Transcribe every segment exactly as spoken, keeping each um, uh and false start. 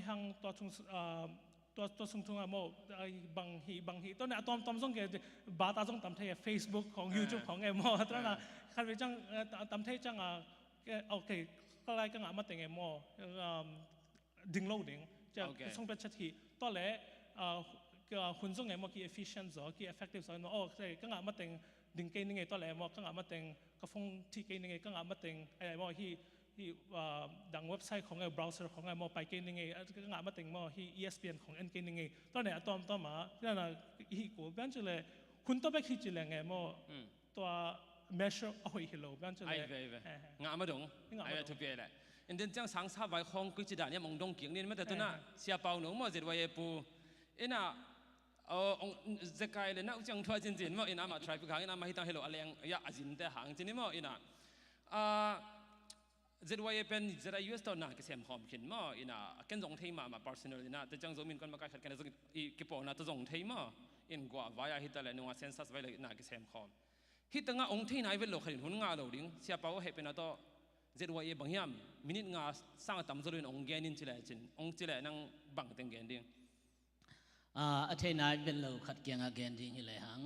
Hang tua chung, ah, tua, tua sung thung a maw, ah, bang hi, bang hi. Tua ne a tuamtuam zong ke, bata zong tam thei a, Facebook khong, YouTube khong e maw. Tua na, khat ve ciang, ah, ta-, tam thei ciang a, ke, okay, ka lai ka ngah mateng e maw. Um, ding lo ding. Cia, okay, song pet chat hi. Tua le, ah, ka hun zong e maw ki efficient zo, ki effective zo maw. Oh, okay, ka ngah mateng ding kei ning e tua le maw, ka ngah mateng ka phone thi kei ning e, ka ngah mateng, eh, maw hi, hi, ah, dang website khong e, browser khong e maw, pai kei ning e, ah, ka ngah mateng maw hi E S P N khong en kei ning e. Tua ne a tuamtuam a, tua na hi ku, bian ci le, hun tua bek hi ci le nge maw, tua measure a hoih hi lo, bian ci le. Ai ve, ai ve. Eh, eh. Ngah ma dong. Ngah ma dong. Ai ve, thupi le. In den ciang sang sa vai khong kui ci dan ia mong dong kiang ni mate tua na, eh, Sia Pau Nung maw Z Y A pu. Ina, oh, ong, zekai le na u ciang thua cin cin maw, ina ma traffic hang, ina ma hi tang hello a leng, ya a zin te hang cin ni maw, ina. Ah, Z Y A pen Z I U S tawh na kisem khawm khin maw, ina, ken zong thei mahmah personal ina, te ciang Zomi Innkuan makai khat ken zong i kipawlna tawh zong thei maw, in gua vai a hi ta le nunga census vai le na kisem khawm. Hi tanga ong thei nai vet lo khat in hun ngah lo ding, Sia Pau a heh pen a tawh, Z Y A bang hiam, minute nga sang a tam zaw lo in ong gen in ci le cin, ong ci le nang bang teng gen ding. Ah, a thei nai vet lo khat kiangah gen ding hi le hang.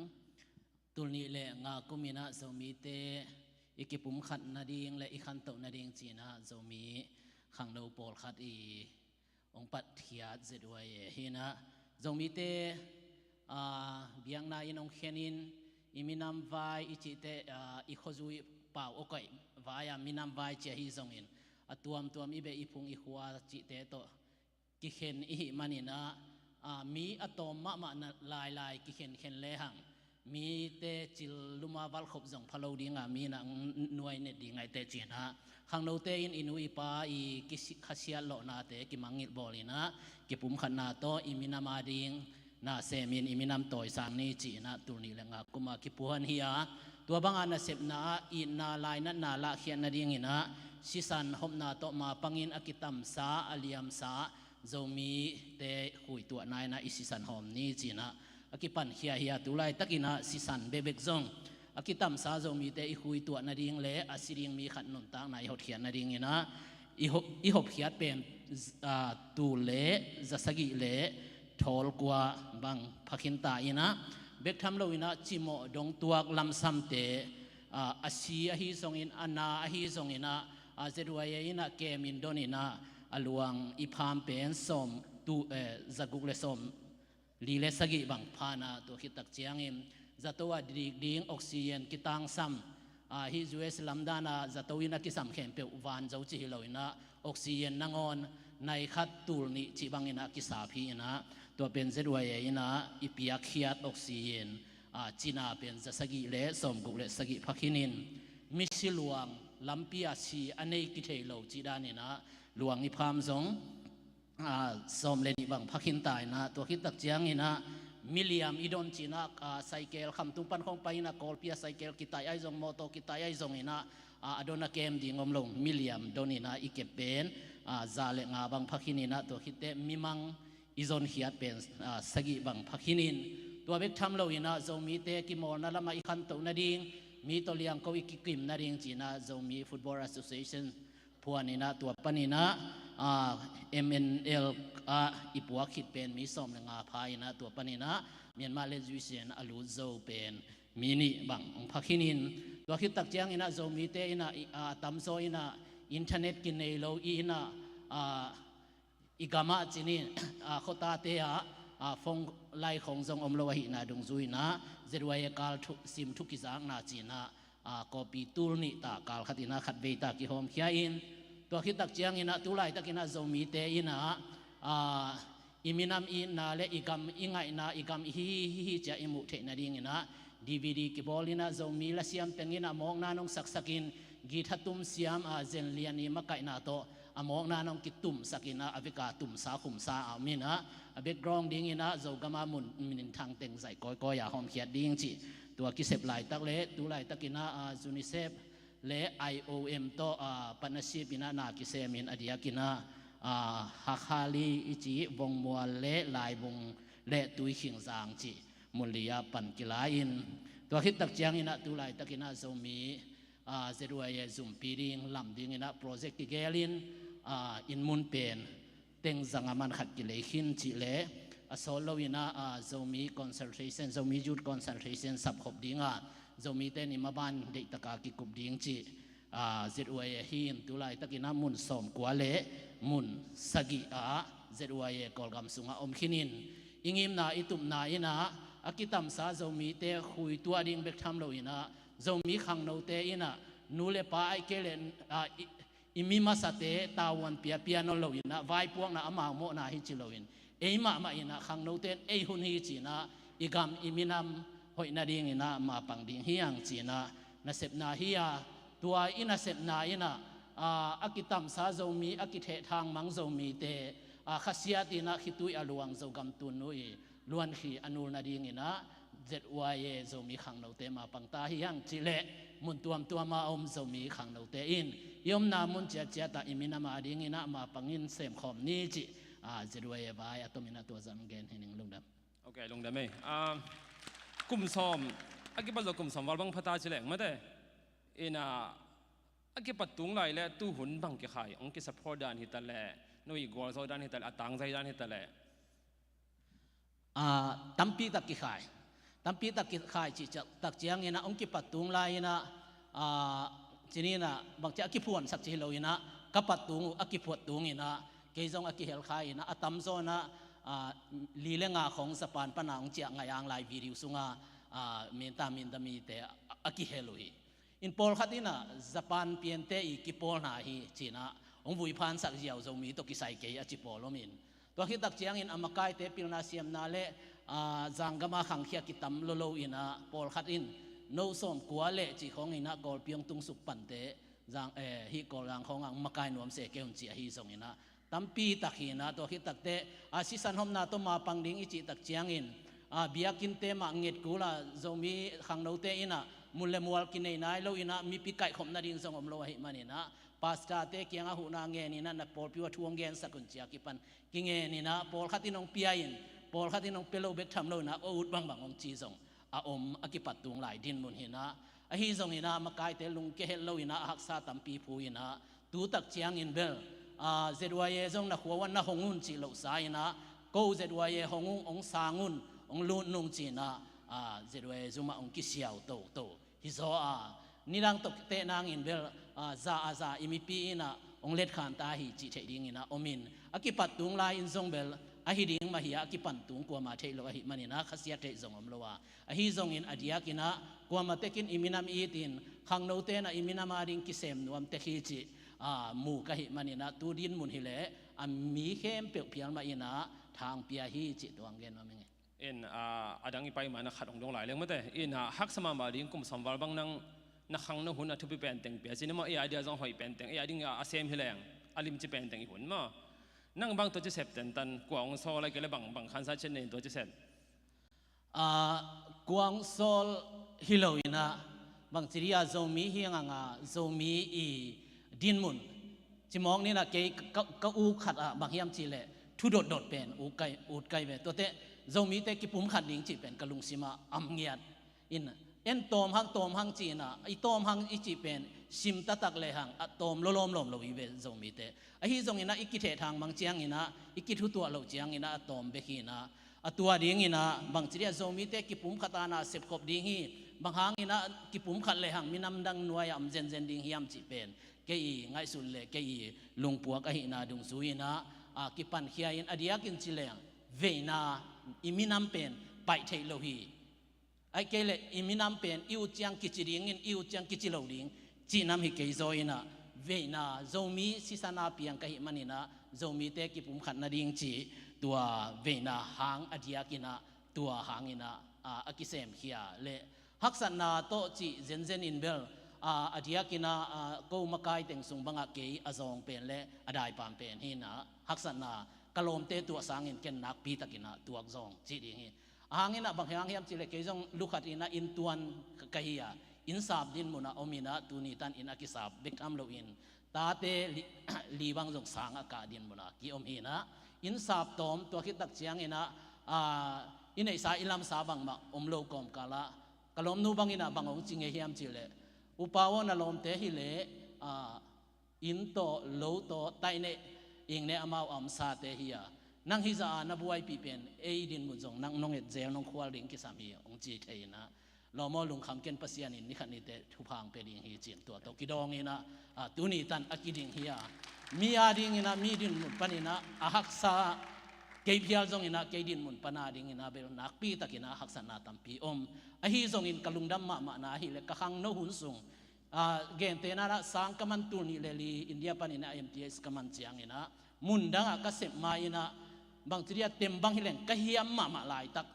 Tul nih le nga kum ina Zomite i kipumkhat nading le i khantoh nading cina Zomi khangno pawlkhat i ong patkhiat Z Y A hi ina Zomite, ah, biakna in ong khen in i minam vai i cihte, ah, i khuazui pau a koih vai a minam vai cia hi zongin a tuamtuam i beh i phung i khua cihte tawh kikhen i hih manin ah, ah, mi a tawm mahmah na lailai kikhenkhen lehang mite cil luma valkhop zong pha lo dinga mi na nuai net ding aite cina khangnote in i nu i pa i kisi-, khasiat lawhnate kimangngilh bawlina kipumkhatna tawh i minam a ding na semin i minam tawisang ni cina tul nih le nga kuma kipuan hi a, tua banga nasepna ah itna lainatna lahkhiat nadingin ah sisan hopna tawh mapangin a kitamsa a liamsa Zomite khuituahna ina i sisan hawm ni cina a kipankhia hi a, tu laitakin ah sisan bekbek zong a kitamsa Zomite i khuituah nading le a si ding mi khat nuntakna i hotkhiat nadingin ah i ho-, i hopkhiat pen, ah, tul le za sagih le thawl kua bang phakhin ta ina bek tham lo ina cimawh dongtuak lamsamte, ah, a si ahi zongin a na ahi zongin ah, ah, Z Y A ina kemin don ina a luang i pham pen sawm tu, eh, za guk le sawm li le sagih bang phana tua khit tak ciangin zato a dik ding oxygen kitangsam, ah, hi U S lamdana zato in a kisam khempeuh van zo ci hi lo ina oxygen nangawn nai khat tul nih cih bangin a kisap hi ina tua pen Z Y A ina i piakkhiat oxygen, ah, cina pen za sagih le sawm guk le sagih phakhin in misi luang lampi a si a nei kithei lo cih danin ah luang i pham zong ah, sawm le nih bang phakhin ta ina tua khit tak ciangin ah miliam i don cina, ah, saikel khamtung pan khong pai ina Kawlpi a saikel kitai ai zong motor kitai ai zong ina, ah, a don a kem ding om lo miliam don ina i kep pen, ah, za le nga bang phakhin ina tua khitte mimang i zonkhiat pen, ah, sagih bang phakhin in tua bek tham lo ina Zomite kimawlna lama i khantoh nading mi tawh liangko i kikim nading cina Zomi Football Association phuan ina tua pan ina, ah, M N L ah i puak khit pen mi sawm le nga pha ina tua pan ina Myanmar le U S A a lut zo pen mi nih bang ong phakhin in tua khit tak ciang ina Zomite ina i, ah, tamzaw ina internet kinei lo i ina, ah, i gamah cinin, ah, khuatate ah, ah, phone lai khong zong om lo ahihna dungzui ina Z Y A kal thu, sim thu kizakna cina ah, copy tul nih ta kal khat ina khat vei ta kihawmkhia in tua khit tak ciang ina tu laitak ina Zomite ina, ah, i minam i itna le i gam i ngaihna i gam i hi hi hi hi cia i muh theih nading ina D V D kibawl ina Zomi lasiam teng ina mawkna nong saksak in guitar tum siam, ah, Zen Lian i makaihna tawh a mawkna nong kitumsak ina a veka tumsa khumsa a om ina a background ding ina Zogama mun minthang teng zaih kawikawi a hawmkhiat ding cih tua kisep laitak le tu laitak ina, ah, UNICEF le I O M tawh, ah, partnership ina na kisem in a diak ina, ah, Hakhali i ci Vongmual le Laibung le Tuikhingzang cih mun li a pan kila in tua khit tak ciang ina tu laitak ina Zomi, ah, Z Y A zumpi ding lam ding ina project kigel in, ah, inn mun pen teng zanga man khat kilei khin cih leh a sawt loin ah, a, Zomi consultation, Zomi Youth Consultation sapkhop ding a, Zomite in i maban deihtaka kikup ding cih, a, Z Y A hi in, tu laitakin ah mun sawmkua le mun sagih ah Z Y A Kawlgam sungah om khin in, i ngimna i tupna in ah a kitamsa Zomite khui tuah ding bek tham loin ah, Zomi khangnote in ah nu le pa ahih kei leh, a, i, i mi masate tavuan piapia nawn loin ah, vaipuakna amau mawhna hi ci loin, ei mahmah in ah khangnote in ei hun hi ci-in ah, i gam i minam hoih nadingin ah mapang ding hi hang ci-in ah nasepna hi a, tua i nasepna in ah, a, a kitamsa Zomi, a kithehthang mang Zomite, a, khasiat in ah khitui a luang Zogam tunnu i luankhi a nul nadingin ah Z Y A Zomi khangnote mapang ta hi hang cih leh, mun tuamtuam a om Zomi khangnote in i omna mun ciatciat ah i minam adingin ah mapangin semkhawm ni cih, a, Z Y A vai a tomin ah tua zah gen hi ning. Lungdam. Ok, lungdam ei. A, kum sawm, a kipat zawh kum sawm val bang pha ta ci leng mate. In ah, a kipat tung lai leh tuhun bang kikhai, hong kisupport dan hi ta leh, no i gualzo dan hi ta leh, a tangzai dan hi ta leh. A, tampi tak kikhai. Tampi tak kikhai cih ciang, tak ciangin ah hong kipat tung lai-in ah, a, ci-in ah bangci a kiphuansak ci hi loin ah, ka pat tung uh a kiphuat tungin ah, kei zong a kihel kha in ah, a tamzaw in ah, a, li le nga khong Japan pan ah hong ciah ngaih ang lai video sungah, a, minta minta mite a, a kihel uh hi. In pawlkhat in ah Japan piante i kipawlna hi ci-in ah hong vuiphansak ziau Zomi tawh kisai kei a ci pawl om in. Tua khit tak ciangin a makaite pilna siamna le, a, zanggam a khangkhia kitam lolo in ah pawlkhat in no sawmkua le cih khawng in ah Kawlpi hong tungsuk pante, zang, eh, hih Kawlgam khawng ah hong makai nuam se kei un ci ahi zongin ah tampi tak hi in ah, tua khit takteh, a, sisan hopna tawh mapang ding i cih tak ciangin, a, biakinnte mah nget kul a, Zomi khangnote in ah mun le mual kinei nai lo in ah mipi kaihkhop nading zong om lo ahih manin ah, pastorte kiangah huhna ngen in ah, na pawlpi uh a thu hong gensak un ci a kipan kingen in ah, pawlkhat in hong pia in, pawlkhat in hong pia lo bek tham lo in ah, a ut bangbang hong ci zong a om a kipat tung lai dinmun hi in ah, ahi zongin ah makaite lungkia het lo in ah, a haksa tampi phu in ah, tu tak ciangin bel, a, Z Y A zong na khua uah na hong un cih lohsa in ah, ko Z Y A hong un, hong sang un, hong lut nung ci-in ah, a, Z Y A zum ah hong kisiau toto hi zaw a, nidang tawh teh nangin bel, a, za a za i mipi in ah hong letkhan ta hi cih theih dingin ah om in, a kipat tung lai-in zong bel ahi ding mah hi a, a kipan tung kuamah theih lo ahih manin ah khasiat theih zong om lo a, ahi zongin a diakin ah kuamah tekin i minam it in, khangnote in ah i minam ading kisem nuam tek hi cih, a, mu ka hih manin ah, tu dinmun hi leh a mi khempeuh phial mah in ah thang pia hi cih tua hong gen nuam ing. In, a, a dang i pai ma na khat hong dong lai leng mate. In, a, haksa mahmah ding kum sawm val bang nang na khangno hun a thupi pen teng pia ci ni maw, ei a dia zong hoih pen teng, ei a ding a, a sem hi leng a limci pen teng i hun maw. Nang bang tua ci sep tentan, kua hong sawl a, kei le bang, bang khansa cin nei tua ci sep. A, kua hong sawl hi lo in ah, bangci dia Zomi hi ngang a, Zomi i dinmun cimawk ni in ah, kei ka, ka, ka u khat ah bang hiam cih leh thu dotdot pen ut kai, ut kai ve. Tuate Zomite kipumkhat ding cih pen ka lungsim ah am ngiat in, en tawm hang, tawm hang ci in ah, i tawm hang i cih pen sim taktak le hang a tawm lawlawm lawm lo hi ve Zomite. Ahi zongin ah i kithehthang mang ciangin ah, i kithutuah loh ciangin ah a tawm bek hi in ah, a tua dingin ah bangci dia Zomite kipumkhat a na sepkhop ding hi, bang hangin ah kipumkhat le hang minam dang nuai ah om zenzen ding hiam cih pen kei i ngaihsut le kei i lungpuak ahihna dungzui in ah, a, kipankhia in, a diakin ci leng veina, i minam pen paih theih lo hi. Ahih kei leh i minam pen i ut ciang kici dingin, i ut ciang kici lo ding cih nam hi kei zaw in ah, veina Zomi sisan a piang ka hih manin ah, Zomite kipumkhat nading cih tua veina hang a diakin ah, tua hangin ah, a, a kisemkhia le haksatna tawh cih zenzen in bel, a, a diakin ah, a, ko makai teng sung bangah kei a zawng pen le a daipam pen hi in ah, haksatna ka lawmte tuah sangin ken nakpi takin ah tuak zawng cih ding hi. A hangin ah bang hang hiam cih leh kei zong lu khat in ah inntuan ka, ka hi a, inn sap dinmun ah om in ah, tuni tan inn a kisap bek tham loin, tate li, li bang zong sang a kah dinmun ah ki om hi in ah, inn sap tawm, tua khit tak ciangin ah, a, i neihsa i lamsa bangmah om lo kawmkal ah, ka lawmnu bangin ah bang hong ci ngei hiam cih leh, "U pa aw, na lawmte hi leh, a, inn tawh, lo tawh, taih neih, Ing ne amau a omsate hi a, nang hizah a na buaipih pen ei dinmun zong nang nong et zel nong khual ding kisam hi, hong ci thei inah, lawm aw, lungkham ken, Pasian in nikhat nite thupha hong pia ding hi ci-in tua tawh kidawng inah, a, tuni tan a kiding hi a, mi a ding inah, mi dinmun pan inah a haksa, kei phial zong inah kei dinmun pan a ding inah bel nakpi tak inah haksatna tampi om. Ahi zongin ka lungdam mahmahna ahih leh ka khangno hun sung, a, gentehna inah sang ka man tul nih le li India pan inah M T H ka man ciang inah, mundang ah ka sep ma inah, bangci dia tem bang hi leng ka hiam mahmah laitak,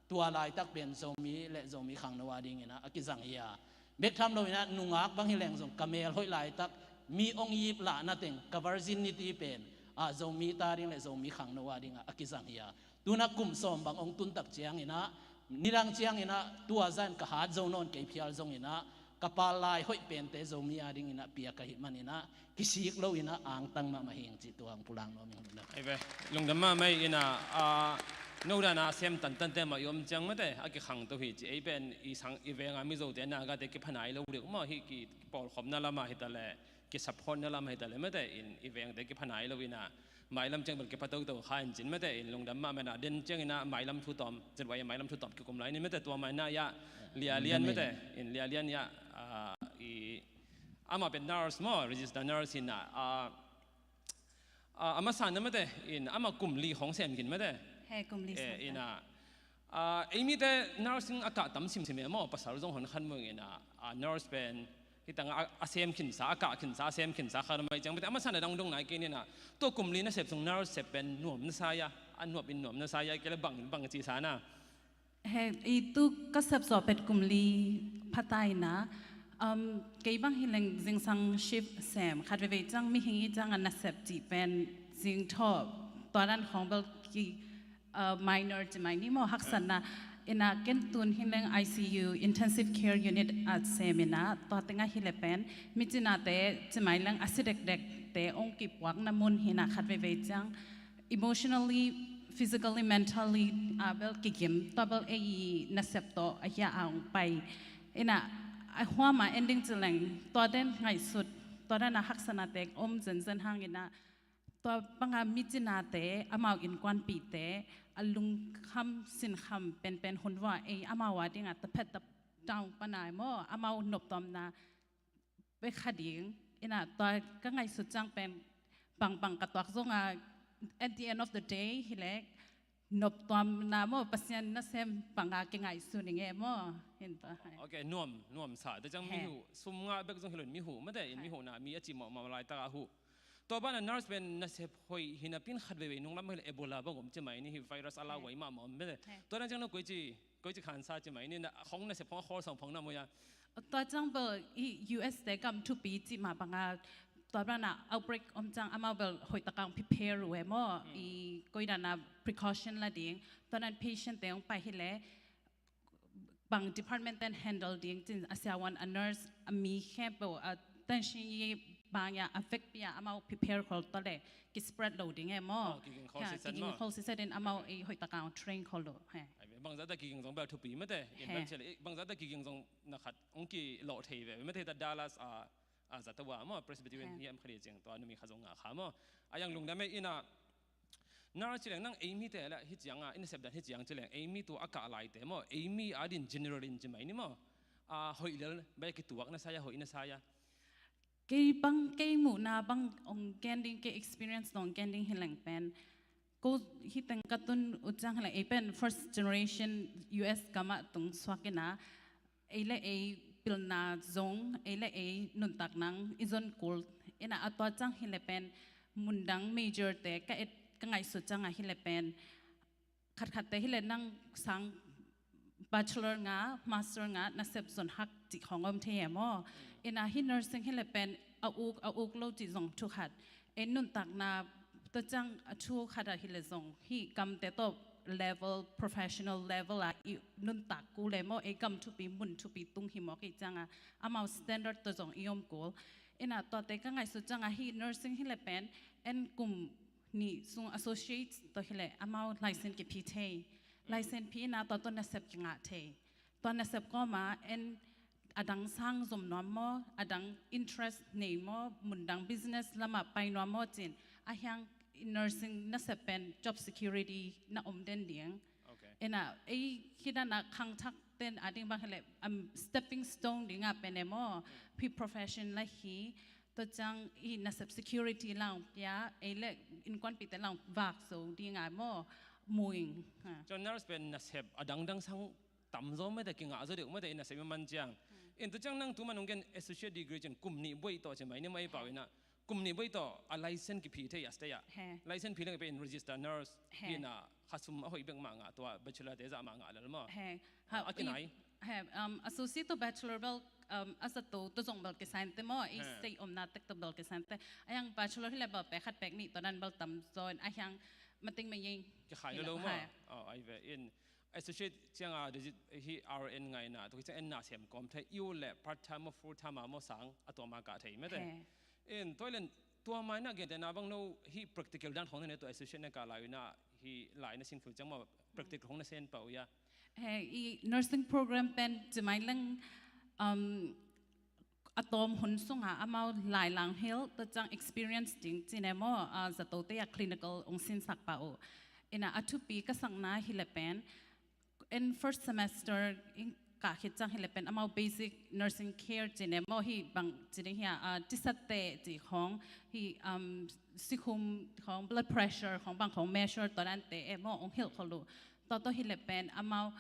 tua laitak pen Zomi le Zomi khangno a ding inah a kizang hi a, bek tham lo inah nungak bang hi leng zong ka mel hoih laitak, mi hong ip lahna teng, ka virginity pen, a, Zomi ta ding le Zomi khangno a ding ah a kizang hi a, tu inah kum sawm bang hong tun tak ciang inah, nidang ciang inah tua zah in ka hat zo nawn kei phial zong inah, ka pal lai hoih pente Zomi a ding inah piak ahih man inah, kisik lo inah angtang mahmah hi ing cih tua hong pulak nuam ing. Lungdam. Ei ve, lungdam mahmah inah, a, no dan a sem tantante mah i om ciang mate a kikhangto hi ci. Ei pen i sang i veng a Mizote, Nagate kipha nai lo deuh maw, hih kipawlkhopna lam ah hi ta leh, kisapkhopna lam ah hi ta leh mate in i vengte kipha nai lo inah, mailam ciang bel kipha toto kha in cin mate in, lungdam mahmah inah, den ciang inah mailam thu tawm, Z Y M mailam thu tawm kikum lai ni mate, tua mah inah, ya, Lia Lian mate in, Lia Lian, ya, a, i, amah pen nurse maw, register nurse inah, a, a, a masa na mate in, amah kum li khawng sem khin mate. He, kum li sem khin. Inah, a, ei mite nursing a kah tam simsim e maw, pasal zong hon khan mung inah, a, nurse pen hih tang a, a sem khinsa, a kah khinsa, a sem khinsa kha mai ciang mate, a masa na dang dong nai kei inah, tua kum li na sep sung nurse sep pen nuam na sa hia, a nuam in nuam na sa hia, kei le bang, bang ci sa na. He, i tu ka sep zawh pet kum li pha ta inah, um, kei bang hi leng zingsang shift sem, khat veivei ciang mihing i ciang a nasep cih pen zingthawh, tua dan khawng bel ki, uh, minor ci mai ni maw, haksatna. Inah ken tun hi leng I C U, Intensive Care Unit ah sem inah, tua teng ah hi leh pen mi cinate ci mai leng a si dekdekte hong kipuakna mun hi inah, khat veivei ciang emotionally, physically, mentally, a, bel kigim, tua bel ei i nasep tawh a hia a hong pai. Inah, a huam a en ding ci leng, tua den ngaihsut, tua den a haksatnate om zenzen hang inah, tua bang a mi cinate, amau innkuanpihte a lungkham sinkham penpen hun vua ei amau a ding a taphet tap down pan a maw, amau noptuamna pia kha ding. Inah tua ka ngaihsut ciang pen bangbang ka tuak zong a, at the end of the day hi leh noptuamna maw, Pasian nasem bang a kingaihsun ing e maw. Hi in tua hi. Ok, nuam, nuam sa. Tua ciang mi huh, sum ngah bek zong hi lo in mi huh mate in, mi huhna mi a ci mawhmawh laitak a huh. Tua ban a nurse pen nasep hoih hi napi in khat veivei nunglam hi leh Ebola bang om ci mai ni, hih virus a lauhuai mahmah om mate. Tua dan ciang no koici, koici khansa ci mai ni, na khawng nasep khawng a khawl sawng phawng na maw hia. Tua ciang bel i U S te gam thupi cih mah bang a, tua dan a outbreak om ciang amau bel hoih tak a hong prepare uh e maw, i koi dan a precaution la ding, tua dan patient te hong pai hi leh bang department ten handle ding cin, a siavuan, a nurse, a mi khempeuh, a tension i bang a, a vekpi a amau prepare khol tua leh ki spread lo ding e maw. Kiging khol sitset in amau i hoih tak a hong train khol lo. Bangzah ta kiging zong bel thupi mate. Bangzah ta kiging zong na khat hong kilawh thei ve mate, ta Dallas a, a zat a ua maw, Presbyterian hi am kha di ciang tua numi kha zong nga kha maw. A yang lungdam e. Inah nurse ci leng nang ei mite le hi ciang a, i nasep dan hi ciang ci leng ei mi tua a kah laite maw, ei mi a din general in ci mai ni maw, a hoih lel bel kituak na sa hia, hoih na sa hia. Kei bang, kei muhna bang hong gen ding, kei experience hong gen ding hi leng pen, ko hih teng ka tun uh ciang hi leh ei pen first generation U S gam ah tung suak inah, ei le ei pilna zong, ei le ei nuntak nang i zon kul inah, a tua ciang hi leh pen mundang major te ka et, ka ngaihsut ciang a hi leh pen khatkhatte hi leh nang sang bachelor ngah, master ngah, nasep zon hak cih khawng om thei e maw. Inah hih nursing hi leh pen a uk, a uk lo cih zong thu khat. Ei nuntakna tua ciang a thu khat ah hi leh zong hih gamte tawh level, professional level a i nuntak kul e maw, ei gam thupi mun thupi tung hi mawk i ciang a, amau standard tawh zong i om kul. Inah tuate ka ngaihsut ciang a hih nursing hi leh pen en kum nih sung associate tawh hi leh amau license kiphi thei. License phi inah tua tawh nasep kingah thei. Tua nasep kawm a en a dang sang zom nuam maw, a dang interest nei maw, mundang business lam ah pai nuam maw cin, A hiang nursing nasep pen job security na om den ding. Okay. Ina ei hidana khangthak ten a ding bang hele, um, stepping stone dinga pen emo, pi profession la hi. To chang i nasep security lang pia, ei le inkuanpite lang vak so dinga mo muing. Ha. Chang nurse pen nasep a dangdang sang tam zo mete, kingah zo deuh mete, i nasep i man ciang. In to chang nang tu man hong gen associate degree cin kum nih buai to cin mai ni mai pau ina. Kum nih buai to a license kiphi thei a state a. He. License phi leng pen register nurse. He. Ina khasum a hoi bek mah ngah tua bachelor te za mah ngah lel mo. He. Ha, a kinai. He, um, associate to bachelor bel, um, a zato to zong bel kisain te mo, i state om na tek to bel kisain te. A hiang bachelor hi le bel pek khat pek nih to nan bel tam zo in a hiang mating ma yeng. Kikhai lo mo. He. Oh, ai ve in. Associate cianga hi R N ngaina, tua hi ciang en na sem kom thei, i u le part time mo full time a mo sang a tua ma ka thei mete. He. In toilen tua mai na gen te na bang no hi practical dan khong ne tua associate na ka lai na hi lai na sin khul ciang mo practical khong na sen pau ya. He, i nursing program pen cimai leng, um, a tawm hun sunga amau lailang hil to chang experience ding cine mo, a, zatote a clinical ong sinsak pah uh. Ina a thupi ka sakna hi le pen, en first semester in ka khit chang hi le pen amau basic nursing care cine mo hi bang cine hi a, a, tisatte ci khong hi, um, sikhum khong blood pressure khong bang khong measure to dan te e mo ong hil kholu. To to hi le pen amau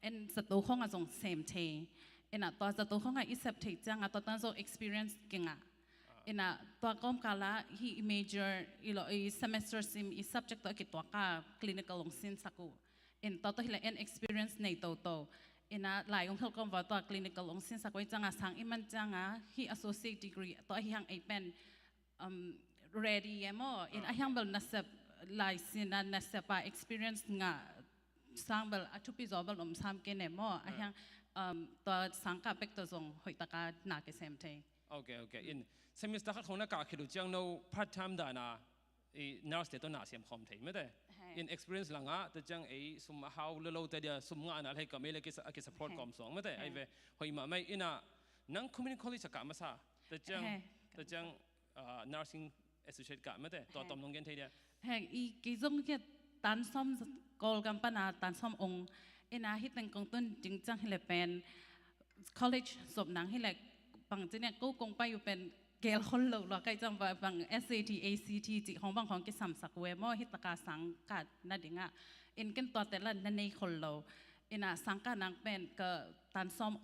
en zato khong a zong sem thei. Ina tua zato khong a i sep thei cianga tua tan zong experience kinga. Ina tua kom kala hi i major i lo i semester sim i subject to a kituaka clinical ong sinsak uh. In tua to hi le en experience nei toto. Ina lai ong hel kom va tua clinical ong sinsak uh i cianga sang i man cianga hi associate degree to a hi hang ei pen, um, ready e mo. In a hiang bel nasep lai sina nasep a experience nga sang bel a thupi zo bel om sam ke ne mo. A hiang, um, to sang ka pek to zong hoi taka na ke sem thei. Okay, okay. In semester khat khong na ka khilu ciang no part time dana i nurse te to na siam khom thei mete. He. In experience langa to ciang ei sum a hau lo lo te dia sum nga na lei ka mei le ki sa-, ki support kom song mete. Ai ve hoi ma mai ina nang community college ka masa. To ciang, to ciang, ah, nursing associate ka mete. To tom nong gen thei dia. He, i ki zong ke tan som kol gam pana tan som ong. Ina hi teng kong tun ding ciang hi le pen college zop nang hi le bang cine ko kong pai u pen gel khol lo lo kai ciang ba bang S A T, A C T ci khong bang khong kisam sak we mo hi taka sang ka na dinga. In ken tua te la na nei khol lo. Ina sang ka nang pen ka tan som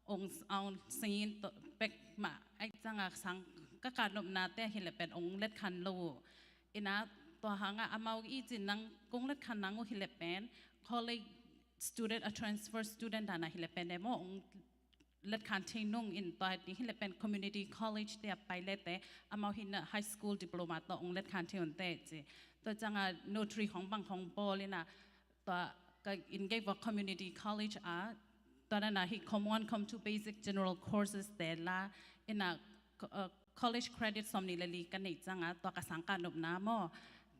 ong, ong singin to pek ma ai cianga sang ka ka nopna te hi le pen ong let khan lo uh. Ina tua hanga amau i cin nang kong let khan nang uh hi le pen college student a transfer student dana hi le pen e mo ong let khan thei nung in tua ding hi le pen community college te a pai le te amau hi na high school diploma to ong let khan thei un te ci. To cianga notary khong bang khong bol ina tua ka in gei va community college a tua na na hi com one com two basic general courses te la ina, uh, college credit som ni le li ka nei cianga tua ka sang ka nopna mo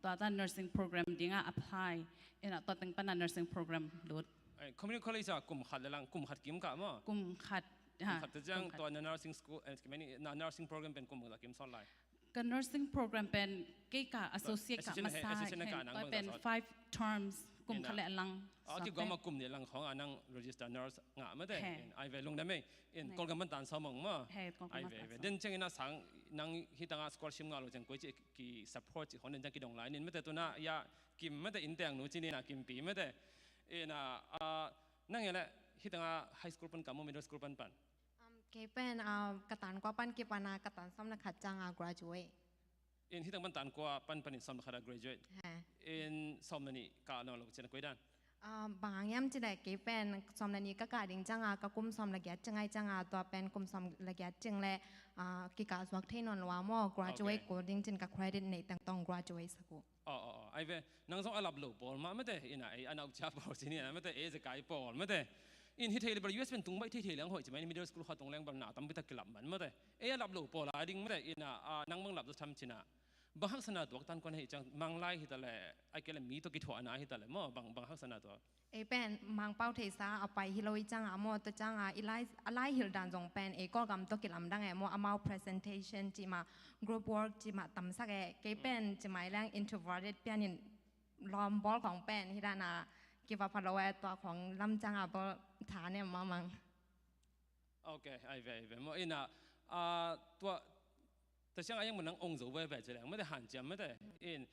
tua ta nursing program dinga apply ina tua teng pana nursing program lut. Ai, community college a kum khat le lang kum khat kim ka mo. Kum khat. Kum khat te ciang tua na nursing school, eh, na nursing program pen kum khat kim son lai. Ka nursing program pen kei ka associate ka masa associate na ka nang pen five terms kum khat le lang. A ki goma kum ni lang khong a nang register nurse nga mete. Ai ve lung na mei in kol gam ban tan sa mong ma. Ai ve ve den ciang ina sang nang hi tanga scholarship nga lo ciang koi ci ki support ci khong den ciang ki dong lai nin mete tuna ya kim mete in teng nu ci ni na kim pi mete. Ina, ah, nang ele hi tanga high school pan ka mo middle school pan pan. Um, kei pen, um, ka tan kua pan kipana ka tan som na khat cianga graduate. In hi tang pan tan kua pan panin som na khat a graduate. He. In som na ni ka no lo cina koi dan. Um, bang ang yam cina kei pen som na ni ka ka ding cianga ka kum som la giat cingai cianga tua pen kum som la giat cing le, uh, ki ka zuak thei non lua mo graduate ko ding cin ka credit nei tang tong graduate saku. Aw, aw, aw. Ai ve, nang zong a lap lo pawl mah mete, ina ei a nau cia pawl ci ni a mete, ei zekai pawl mete. In hi thei le bel U S pen tung baih thei thei leng hoih ci mai ni middle school kha tung leng bel na tampi tak kilap man mete. Ei a lap lo pawl a ding mete, ina, a, nang bang lap zo tham cina. Bang haksatna tuak tan kua na hi ciang, Mang lai hi ta leh, a kei leh mi tawh kithuahna hi ta leh maw, bang, bang haksatna tuak? Ei pen Mangpau theisa a pai hi lo i ciang a maw, tua ciang a i lai, a lai hilh dan zong pen ei Kawlgam tawh kilamdang e maw, amau presentation cih mah, group work cih mah tamsak e, kei pen cih mah i leng introverted pian in lawm bawl khawng pen hi dan a kiva pha lo e, tua khawng lam ciang a bawl tha ne maw Mang. Ok, ai ve, ai ve. Maw ina, ah, tua, tua ciang a yang maw nang ong zo veve ci leng, mate hanciam mate. In,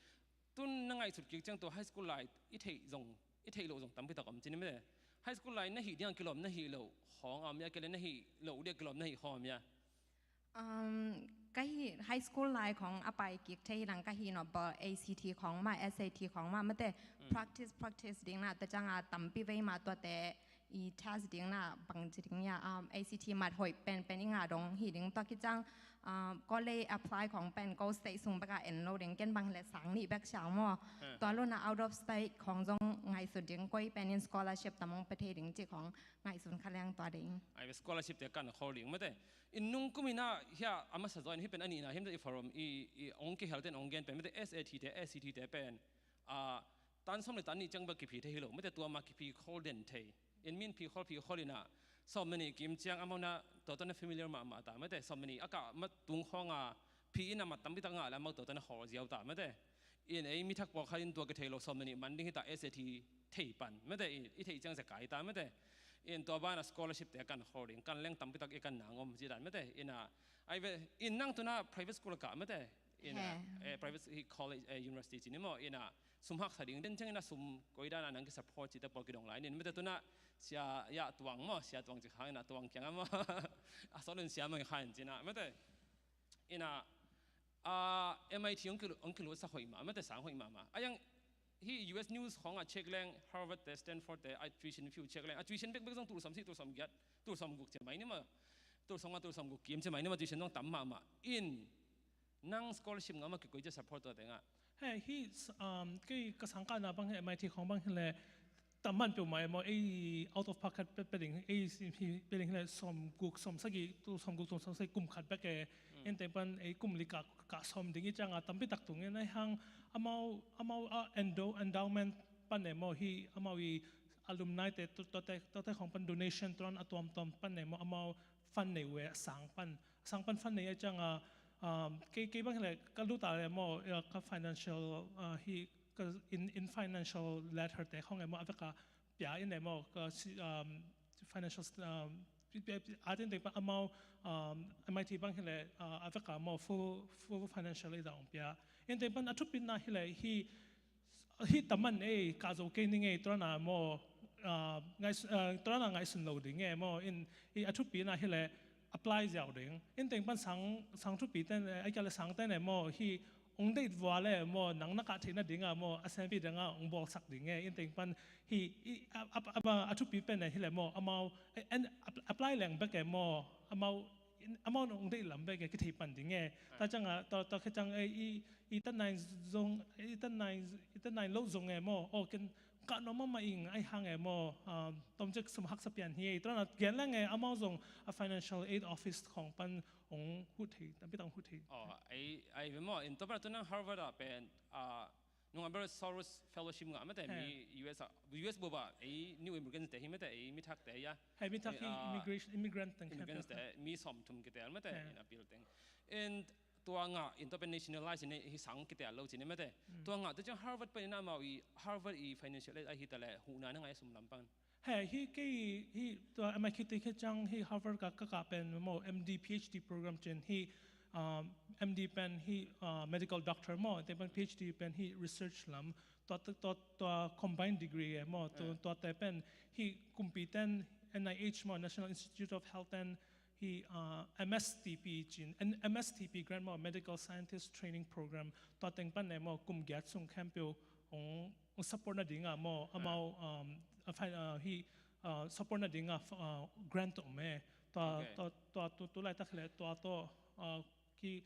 tun na ngaihsut kik ciang tua high school lai, i theih zong, i theih loh zong tampi tak om ci ni mate. High school lai na hih ding a kilawm na hih loh khawng a om ia, kei leh na hih loh ding a kilawm na hih khawng a om ia? Um, ka hih high school lai khawng a pai kik thei hi lang ka hih nawh, bel A C T khawng mah, S A T khawng mah, mate practice, practice ding na, tua ciang a tampi vei mah tuate i test ding na bang ci ding ia, um, A C T mat hoih pen pen i ngah dong hi ding, tua khit ciang, um, college apply khawng pen ko state sung bek a en lo ding, ken bang hi leh sang nih bek siang maw. Tua lo na out of state khawng zong ngaihsut ding, koi pen in scholarship tam ong pe thei ding cih khawng ngaihsun kha leng tua ding. Ai ve, scholarship te kan khol ding mate. In nung kum ina hia a masa zaw in hih pen a nihna hiam te i forum i, i ong kihel ten ong gen pen mate S A T te, S C T te pen, ah, tan sawm le tan nih ciang bek kiphi thei hi lo mate, tua mah kiphi khol den thei. In min phi khol phi khol ina sawm le nih kim ciang amau na tua tua na familiar mahmah ta mate, sawm le nih a kah mah tung khawng a phi ina mat tampi tak ngah leh amau tua tua na khol ziau ta mate. In ei mi thak pawlkhat in tua kithei lo sawm le nih man ding hi ta S A T thei pan mate, i, i theih ciang zia kai ta mate. In tua ban a scholarship te kan khol ding, kan leng tampi tak i kan nang om ci dan mate. Ina, ai ve, in nang tuna private school a kah mate. Ina, eh, private hi college, eh, university ci ni maw. Ina, sum haksa ding den ciang ina sum koi dan a nang ki support ci te pawl kidong lai nin mate, tuna Sia Yah Tuang maw, Sia Tuang ci khang ina Tuang kiang a maw. A sawlun Sia Mai Khan ci na mate. Ina, ah, M I T ong kilu-, ong kilut sak hoih mah mate, sang hoih mahmah. A yang hih U S news khawng a check leng, Harvard te, Stanford te, a tuition fee check leng, a tuition bekbek zong tul sawm sih, tul sawm giat, tul sawm guk ci mai ni maw. Tul sawm nga, tul sawm guk kim ci mai ni maw, tuition zong tam mahmah. In, nang scholarship ngah mah kikoi ci support tua te ngah? He, hih, um, kei ka sangkahna bang hi M I T khawng bang hi leh tam man peuhmah e maw, ei out of pocket pe, pe ding, ei si, hi, pe ding hi leh sawm guk, sawm sagih, tul sawm guk, tul sawm sagih kum khat bek e. In teng pan ei kum li kah, kah sawm ding i ciang a tampi tak tung in ai hang amau, amau a endo-, endowment pan e maw, hih amau i alumni te, tu-, tuate, tuate khawng pan donation tuan a tuamtuam pan e maw, amau fund nei uh e, a sang pan, a sang pan fund nei a ciang a, um, kei, kei bang hi leh ka lut a leh maw, uh, ka financial, uh, hih ka in, in financial letter te khawng e maw, a vek a pia in e maw, ka si, um, financial, um, pi-, pi-, pi-, a teng teng pan amau, um, M I T bang hi leh, uh, a vek a maw full, full financial aid a ong pia. In teng pan a thupina hi leh hih, hih tam man ei, kah zo kei ning ei, tua na maw, ah, ngais-, ah, tua na ngaihsun lo ding e maw, in, hih a thupina hi leh apply ziau ding. In teng pan sang, sang thupi ten, eh, ai kia leh sang ten e maw, hih ong date vua leh maw, nang na kah theihna ding a maw, a sempi ding a ong bawlsak ding e. In teng pan hih, hih, a, a, a, a thupi pen e hi leh maw, amau, eh, en, ap-, apply leng bek e maw, amau, in, amau ong date lam bek e kithei pan ding e. Tua ciang a, tua, tua khit ciang e, i, i tan nai zong, i tan nai, i tan nai lo zong e maw. O, ken kah nuam mahmah ing ai hang e maw. Um, tom cek sum haksa pian hi e. Tua na gen leng e, amau zong a financial aid office khawng pan ong huh thei, tampi tak ong huh thei. O, ai, ai ve maw, in tua pan tu nang Harvard a pen, ah, nung a ber Soros Fellowship ngah mate, mi U S a, U S bup a, ei new immigrants te hi mate, ei mi thak te ia. Hei mi thak hi, ah, immigration, immigrant teng immigrants te, mi sawm thum kitel mate, in a pil teng. And tua ngah in tua pen nationalize in hi sang kitel lo ci ni mate. Tua ngah tua ciang Harvard pen in amau i, Harvard i financial aid ahi ta leh huhna na ngai sum lam pan? He, hih kei, hih tua M I T khit ciang hih Harvard ka, ka kah pen maw M D, P H D program cin hih, um, M D pen hih, uh, medical doctor maw, te pen P H D pen hih research lam, tua, tua, tua combined degree e maw, tua, tua te pen hih kumpi ten N I H maw, National Institute of Health ten hih, uh, M S T P cin, M S T P grant maw, Medical Scientist Training Program, tua teng pan e maw, kum giat sung khempeuh ong, ong support na ding a maw, amau, um, a fi-, uh, hih, uh, support na ding a, uh, grant om e. Tua, tua, tua, tu, tu laitak leh tua tawh, uh, ki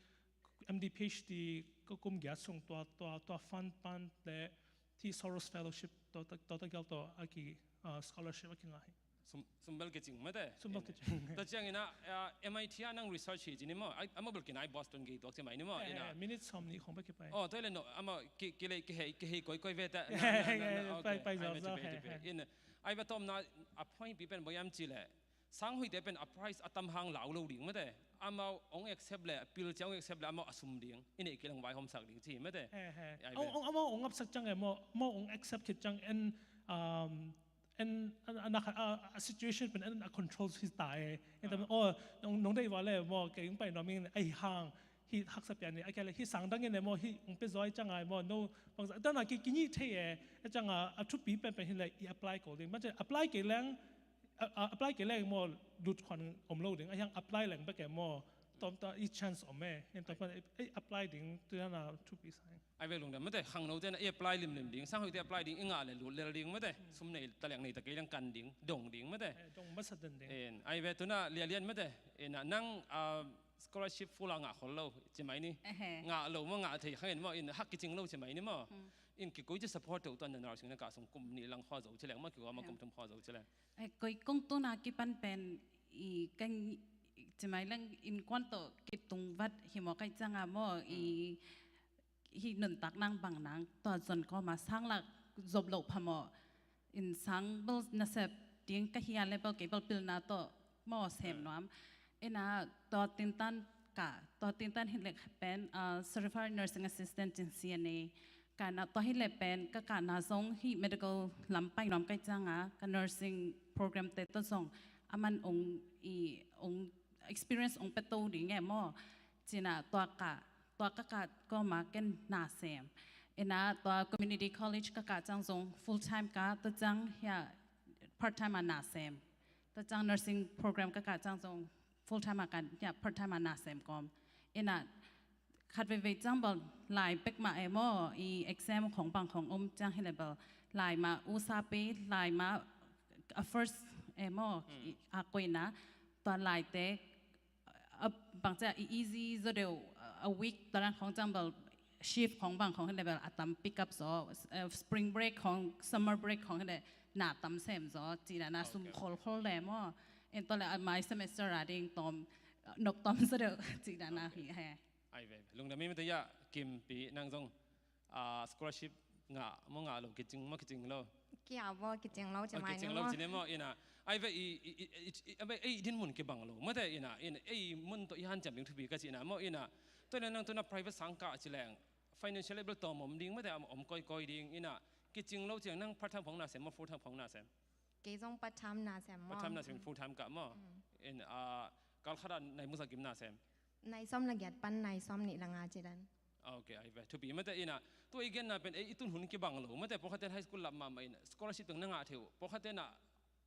M D, P H D ka kum giat sung tua, tua, tua fund pan leh hih Soros Fellowship tua, tua, tua, tua gel tua a ki, uh, scholarship a ki ngah hi. Sum, sum bel kicing mate. Sum bel kicing. Tua ciangin ah, ah, M I T ah nang research hi ci ni maw. Ai, amau bel kinai Boston gei tuak ci mai ni maw. Eh, ina, eh, minute sawmnih khong bel kipai. Oh, tua le no, amau ki, kilei, kihei, kihei koikoi ve ta. Na, na, na, na, okay. Pai, pai, ai, zau, mate, zau, pai, he, pai, he. In, ai, va tomna a point pi pen bang hiam ci le. Sanghoite pen a price a tam hang lau lo ding mate. Amau ong accept le, pil cia ong accept le, amau a sum ding. Ina i kilang vai hom sak ding ci mate. He, he. Ai, ong, ve. Ong, amau ong accept ciang e maw, amau ong accept khit ciang en, um, en, a, a, a, a situation pen en a control hi ta e. En tam, oh, nong, nong dei va le maw, kei ong pai nuam ing ai hang, hi haksa pian ni, a kia le, hi sang dang in e maw, hi ong pe zoi ciang ai maw, no, bang za, dana ki, ki ni thei e, a ciang a, a thupi pen pen hi le, i apply ko ding. Mate, apply kei leng, a, a, apply kei leng maw, lut khuan om lo ding, a hiang apply leng bek e maw, tom ta i chance om e, en tom pan, e, e, apply ding, tu na thupi sa. Ai ve lungdam mate, khangno te na i apply limlim ding, sanghoite apply ding, i ngah le lut lel ding mate, sum nei, taliang nei ta kei leng kan ding, dong ding mate. Eh, dong masa den ding. En, ai ve tuna lialian mate, ina nang, ah, scholarship full a ngah khol lo, ci mai ni. Ehe. Ngah lo maw, ngah thei khang en maw, in hak kicing lo ci mai ni maw. Hmm. In kikoi ci support to tuan na nursing na kah sung kum nih lang khaw zo ci leng maw, kikoi maw kum thum khaw zo ci leng. Eh, koi kong tuna kipan pen i kan ci mai leng innkuan tawh kitung vat hi maw kai ciang a maw, i hi nuntak nang bang nang tua zon kawma sang lak zop loh phamawh in sang bel nasep ding ka hi a le bel kei bel pilna tawh maw sem nuam. Ina tua tintan ka, tua tintan hi lek pen, ah, certified nursing assistant in C N A. Ka na tua hi le pen ka ka na zong hi medical lam pai nuam kai ciang a ka nursing program te tawh zong a man ong i ong experience ong peto ding e maw. Cina tua ka, tua ka ka kawma ken na sem. Ina tua community college ka ka ciang zong full time ka, tua ciang hia part time a na sem. Tua ciang nursing program ka ka ciang zong full time a ka hia part time a na sem kawm. Ina khat veivei ciang bel lai pek mah e maw, i exam khong bang khong om ciang hi le bel lai mah usa pe, lai mah a first e maw, i a koina tua lai te a bang cia i easy zaw deuh, a week talan khong ciang bel shift khong bang khong hi le bel a tam pick up zaw, eh, spring break khong, summer break khong hi le na tam sem zaw, ci na na sum khol khol le maw. En tua le a mai semester a ding tom, nok tom zaw deuh, ci na na hi he. Ai ve, lungdam mi mate ya, Kimpi nang zong, ah, scholarship ngah maw ngah lo, kicing maw kicing lo? Kia bo kicing lo ci mai ni maw. Kicing lo ci ni maw, ina. Ai ve i, i, i, i, i, ai ve ei din mun kibang lo mate, ina, ina, ei mun tawh i hanciam ding thupi ka ci na maw, ina. Tua ina nang tuna private sang kah ci leng financial able tawm om ding mate, om, om koi koi ding, ina. Kicing lo ciang nang part time khong na sem maw, full time khong na sem? Kei zong part time na sem maw. Part time na sem, full time kah maw. In, ah, kal khat a nai musa kim na sem? Nai sawm la giat pan nai sawm nih la nga ci dan. Ok, ai ve. Thupi mate, ina. Tua i genna pen, ei, i tun hun kibang lo mate, pawlkhat ten high school lap mahmah in scholarship teng na ngah thei uh. Pawlkhat ten a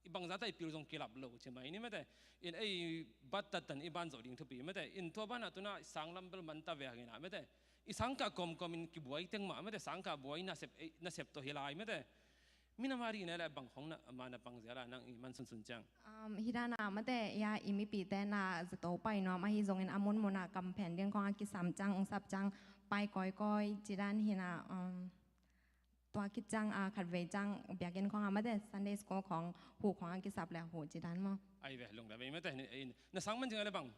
i bangza ta i pil zong kilap lo ci mai ni mate. In ei bat tattan i ban zawh ding thupi mate. In tua banah tuna i sang lam bel man ta ve hang ina mate. I sang kah kawmkawm in kibuai teng mah mate, sang kah buai nasep, ei, nasep tawh hi lai mate. Minam a ding na le bang khong na, ma na pang zia la nang i man sunsun ciang? Um, hi dan a mate, ya, i mipite na zato pai nuam ahi zongin a munmun a kamphen ding khong a kisam ciang, ong sap ciang, pai kawikawi ci dan hi na, um, tua khit ciang a khat vei ciang biakinn khong a mate, Sunday school khong, hu khong a kisap le hu ci dan maw. Ai ve, lungdam ei mate, ni, ei, na sang man ciang a le bang,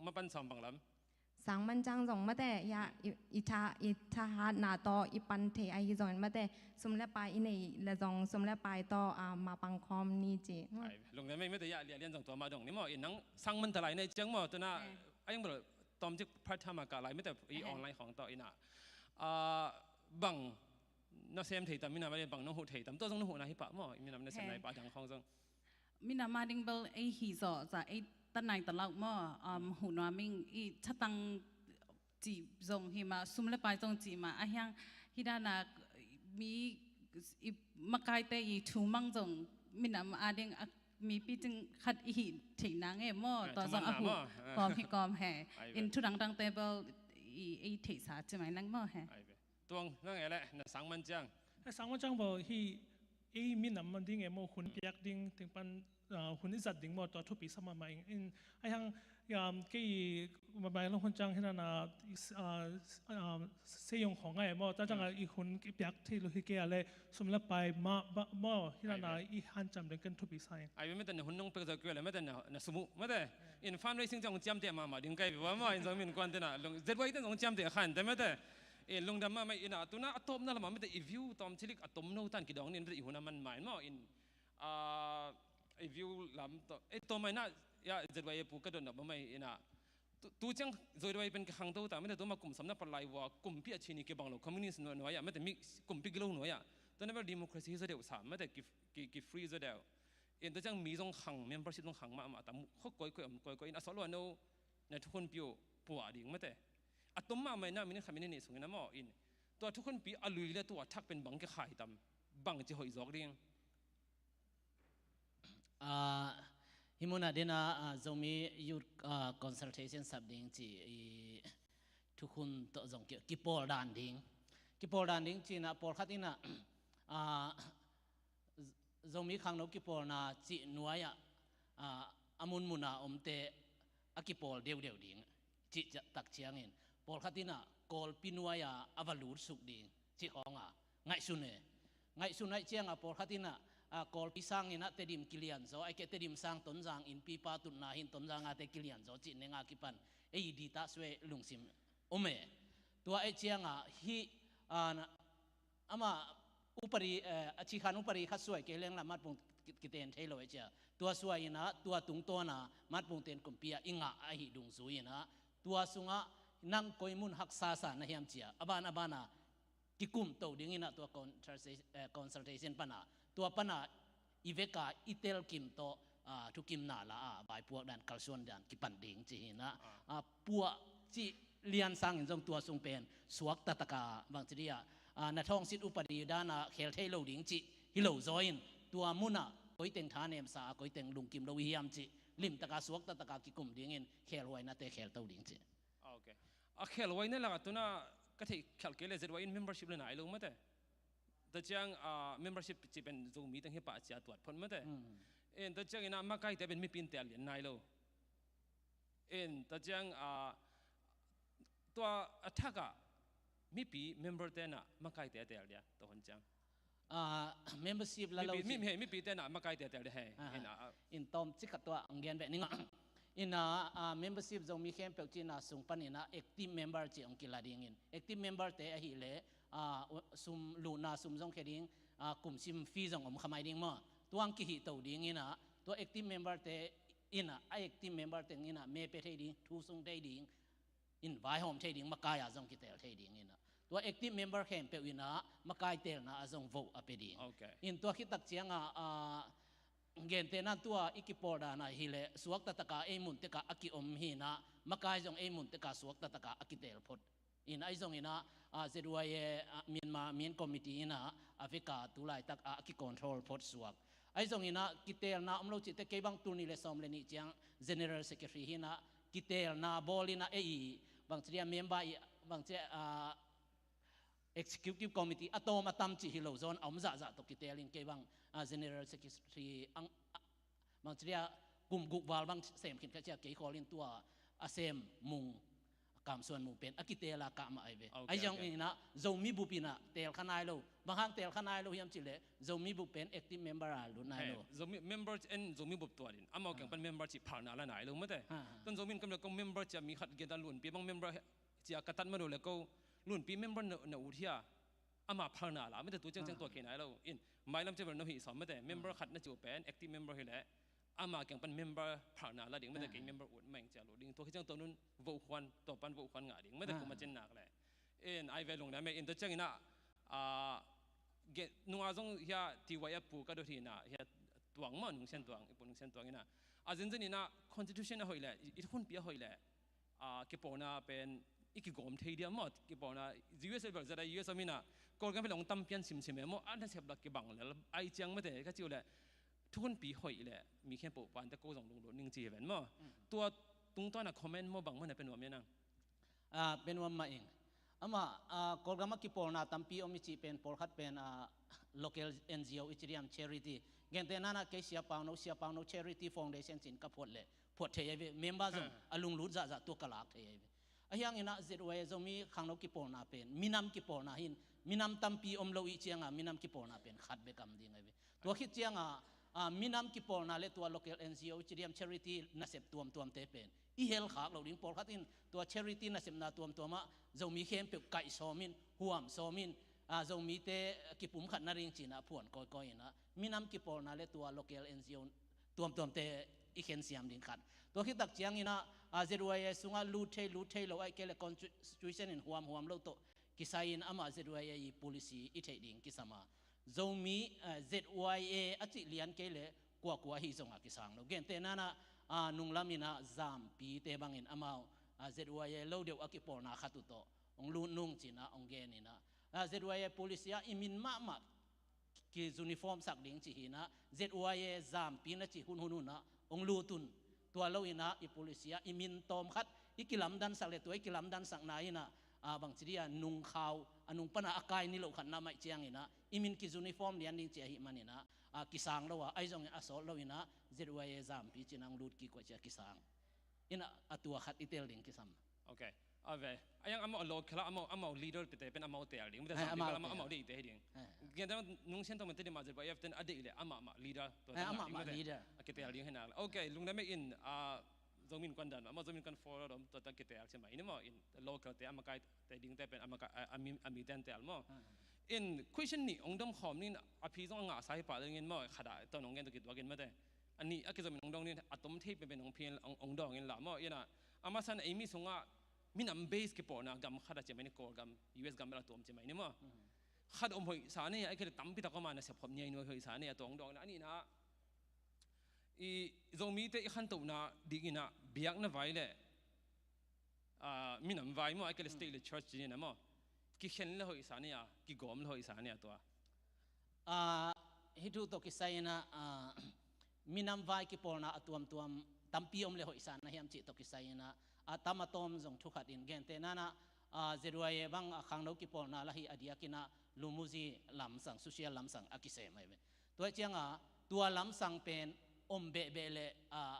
ma pan sawm bang lam? Sang man ciang zong mate, ya, i, i tha, i thahatna tawh i pan thei ahi zongin mate, sum le pai i nei le zong sum le pai tawh, ah, ma pang khawm ni ci. Ai, lungdam ei mate, ya, lia lian zong tua ma dong ni maw, i nang sang man ta lai nei ciang maw, tuna, eh, a ing bel tom cik part time a kah lai mate, i, eh, online khong tawh ina. Ah, bang na sem thei tam, minam a ding bang nong huh thei tam, tua zong nong huh na hi pah maw, i minam na sem na hi pah dang khong zong. Minam a ding bel ei hi zawh za ei tan nai ta lauh maw, um, huh nuam ing i thatang cih zong hi mah, sum le pai zong cih mah, a hiang hi dan a mi i makaite i thu mang zong minam a ding a mipi cing khat i hi theih nang e maw, tua zong a huh kawm hi kawm he. In thu dangdang te bel i, i theihsa ci mai nang maw he. Tuang nang e le na sang man ciang. He sang man ciang bo hi ei minam man ding e maw, hun piak ding teng pan, ah, hun i zat ding maw, tua thupi sa mahmah ing. In, ai hang, um, kei i mabai long hun ciang hi nana, is, ah, um, seiong khong ngai maw, ta ciang a i hun i piak thei lo hi kei a le, sum le pai ma, ba, maw, hi nana i hanciam ding ken thupi sa ing. Ai, mete na hun nong pek zo kei le, mete na, na sumu, mete. In fundraising ciang hong ciamteh mahmah ding kei bia maw, in Zomi Innkuan te na, lung, Z Y te hong ciamteh khan te mete. In lungdam mahmah ina, tuna a tawpna lamah mete i view tawm cilik a tom no tan kidawng nin mete i hun a man mai maw in, ah, i view lam to, eh, to mai na, ya, Z Y a pu ka don na ba mai ina. Tu, tu ciang Z Y pen ka khang to ta, mete tu ma kum sam na palai wa, kumpi a chini kibang lo, communist nuai, nuai ya, mete mi kumpi gilo nuai ya. Tu na bel democracy hi zo deuh sa, mete ki, ki, ki free zo deuh. In tu ciang mi zong khang, membership zong khang mahmah ta, mu, kho koi koi, om koi koi, in a solo no, na thukhunpi uh puah ding mete. A tom mahmah ina minute khat minute nih sungin a maw in. Tua thukhunpi a lui le tua thak pen bang kikhai tam, bang ci hoih zawk ding. Ah, hi munah dena, ah, Zomi Youth, ah, Consultation sap ding ci i thukhun tawh zong ki, kipawl dan ding. Kipawl dan ding cina pawlkhat ina, ah, Zomi khangno kipawlna cih nuai-ah, ah, a munmuna omte a kipawl deuhdeuh ding cih tak ciangin pawlkhat inah Kawlpi nuai-a a va lutsuk ding cih khawnga ngaihsun e. Ngaihsun aih cianga pawlkhat inah, ah, Kawlpi sanginah Tedim kilianzaw, aike Tedim sang Tonzang innpipa tutna hin Tonzangate kilianzaw cih nenga kipan ei dita sue lungsim om e. Tua aih cianga hih, ah, amah upadi, eh, a cikhan upadi khat suai kei lengla matpung ki-, kiten thei lo e cia. Tua suai inah, tua tungtawna matpung ten kumpi ah i ngah ahi dungzui inah, tua sungah nang koi mun haksa sa na hiam cia, a ban a bana kikum to ding inah tua consulta-, eh, consultation pana, tua pana i veka i telkim tawh, ah, thukimna la a vaipuak dan, kalsuan dan kipan ding ci hinah, ah, puah cih lian sangin zong tua sung pen suak tataka bangci dia, ah, na thawngsit upadi dana khel thei lo ding cih hi lo zaw in, tua munah koiteng thanemsa a koiteng lungkim lo i hiam cih limtaka suak tataka kikum dingin khelhuainate khel to ding cih. Ah, ok. A khelhuaina lakah tuna ka theih khalh kei le Z Y in membership le nai lo mate. Tua ciang, ah, membership ci pen Zomi teng hi pah cia tuat phot mate. Mm. En tua ciang ina makaite pen mipi in tel lian nai lo. En tua ciang, ah, tua a thakah mipi member te na makaite a tel dia tua hon ciang. Ah, membership la lo mipi, ci. Mi, mi, mipi te na makaite a tel dia he. Ah, en, ah, ah. In tawm cik khat tua ang gen beh ning a. Ina, ah, membership Zomi khempeuh cina sung pan ina active member ci ong kila dingin. Active member te ahih leh, ah, sum luna sum zong khe ding, ah, kum sim fee zong om khamai ding maw. Tuang kihih to ding ina, tua active member te ina, a active member teng ina, me pe thei ding, thu sung thei ding, in vaihawm thei ding, makai a zong kitel thei ding ina. Tua active member khempeuh ina, makai telna a zong voh a pe ding. Ok. In tua khit tak cianga, ah, gente nan tua i kipawl dana hi le, suak tataka ei mun teka a kiom hi na, makai zong ei mun teka suak tataka a kitel phot. In ai zong ina, ah, Z Y A, ah, Myanmar Min Committee ina, a veka tu laitak a kicontrol phot suak. Ai zong ina, kitelna om lo cihte kei bang tul nih le sawm le nih ciang General Secretary hi na, kitelna bawl ina ei, bangci dia member i, bangci, ah, Executive Committee a tawm a tam cih hi lo zawn a om zahzah tawh kitel in kei bang, ah, General Secretary ang, ah, bangci dia kum guk val bang sem khin kha cia kei khawl in tua a sem mung, a kamsuan mung pen a kitela kah mah ai ve. Ok, ai zong ok. Ina Zomi bup ina tel kha nai lo. Bang hang tel kha nai lo hiam cih leh Zomi bup pen active member a lut nai lo. Zomi member en Zomi bup tuan in amau keng pan member cih phalna la nai lo mate. Ha, ha. Tun Zomi in kam le kong member cia mi khat gen ta lunpi bang member he, cia ka tat ma lo le ko lunpi member na, na ut hia. Ama phalna la mate tu ciangciang tua kei nai lo. In mailam cia bel no hi sawm mate. Member khat na ciu pen active member hi le ama keng pan member phalna la ding mate kei member ut meng cia lo ding. Tua kei ciang tua nun vohkhuan, tua pan vohkhuan ngah ding mate kuma cin nak le. In ai ve lungdam e, in tua ciang ina, ah, ge, nunga zong hia T Y F pu ka dot hi na, hia tuang maw Nungsian Tuang, i pu Nungsian Tuang ina. A zinzin ina constitution a hoih le, i, i hunpi a hoih le, ah, kipawlna pen i kigawm thei dia maw, kipawlna U S A bel zat a U S A mina, Kawlgam phe long tam pian simsim e maw, a nasep lak kibang lel, ai ciang mate, ka ciu le, thuhunpi hoih le, mi khempeuh pante ko zong lunglut ning ci hi ven maw. Tua tungtawna comment maw bang maw na pe nuam ia nang. Ah, pe nuam mah ing. Amah, ah, Kawlgam a kipawlna tampi om i cih pen, pawlkhat pen, ah, local N G O i ci diam, charity. Gentehna-in ah kei Sia Pau No, Sia Pau No Charity Foundation ci-in ka phuat leh, phuat thei ahi ve. Member zong a lunglut zahzah tua ka lak thei ahi ve. Ahi hangin ah Z Y A, Zomi Khangno kipawlna pen, minam kipawlna hi-in, minam tampi om lo i cih ciangin minam kipawlna pen khat bek om ding ahi ve. Tua khit ciangin, ah, minam kipawlna le tua local N G O i ci diam, charity nasep tuamtuamte pen i hel khak loh ding. Pawlkhat in tua charity nasepna tuamtuam ah Zomi khempeuh kaih sawm in, huam sawm in, ah, Zomite kipumkhat nading ci-in ah phuan kawikawi in ah, minam kipawlna le tua local N G O tuamtuamte i khensiam ding khat. Tua khit tak ciangin ah, ah, Z Y A sungah lut thei, lut thei lo, ahih kei leh constitution in huamhuam lo tawh kisai-in amah Z Y A i policy i theih ding kisam a, Zomi, eh, Z Y A a cih lian kei leh kuakua ahi zongin kisang lo. Gentehna-in ah, ah, nunglam in ah Zampite bangin amau, ah, Z Y A lo deuh a kipawlna khat uh tawh hong lut nung ci-in ah hong gen in ah, ah, Z Y A policy ah i min mahmah ki-uniform sak ding ci hi-in ah, Z Y A Zampi na cih hunhun un ah hong lut un. Tua lo in ah i policy ah i min tawm khat i kilamdansak leh, tua i kilamdansakna in ah, ah, bangci dih a, nung khau, a nung pan a a kai niloh khat na mah ahih ciangin ah, i min ki-uniform lian ding ci ahih manin ah, ah, kisang lo a, ahi zongin a sawt lo in ah Z Y A Zampi ci-in ah hong lut kik uh a, ci-a kisang in ah, a tua khat i tel ding kisam. Ok. A ve. A yang amau a local a, amau, amau leader tete pen amau tel ding. Mate, eh, Zampi amau pen amau, tel. Amau deih te hi ding. Eh. Gentehna-in Nungsiangtho mate ding, Z Y A pen a deih leh amah mah leader. Tua, eh, amah mah leader. A kitel ding hi nak leh. Ok, lungdam ei in, ah, Zomi Innkuan dan, amau Zomi Innkuan Forum tua ta kitel ci mai ni maw, in local te a makaite dingte pen a maka-, a, a mi, a mite in tel maw. Ah. In question nih hong dong khawm ni, a phi zong a ngahsa hi pah ding in maw, khat a tawh hong gen tawh kituak in mate. A nih a kizom in hong dong ni, a tom thei penpen hong phi in, hong, hong dawng in la maw. In ah, a masa-in ei mi sungah minam base kipawlna gam khat a ci mai ni, Kawlgam, U S gam bel a tuam ci mai ni maw. Mhm. Khat om hoih sa ni, ahih kei leh tampi tak om a, nasep khop ni a, i nuai hoih sa ni a, tua hong dawng in ah. A nihna, i Zomite i khantohna ding in ah biakna vai leh, ah, minam vai maw, ahih kei leh state leh church ci ni na maw, kikhen leh hoih sa ni a, kigawm leh hoih sa ni a tua. Ah, hih thu tawh kisai in ah, ah, minam vai kipawlna a tuamtuam tampi om leh hoih sa na hiam cih tawh kisai in ah, a tam a tawm zong thu khat in, gentehna-in ah, ah, Z Y A bang, ah, khangno kipawlna lah hi a, a diakin ah Lumuzi lamsang, social lamsang a kisem ahi ve. Tua ciangin tua lamsang pen om behbeh leh, ah,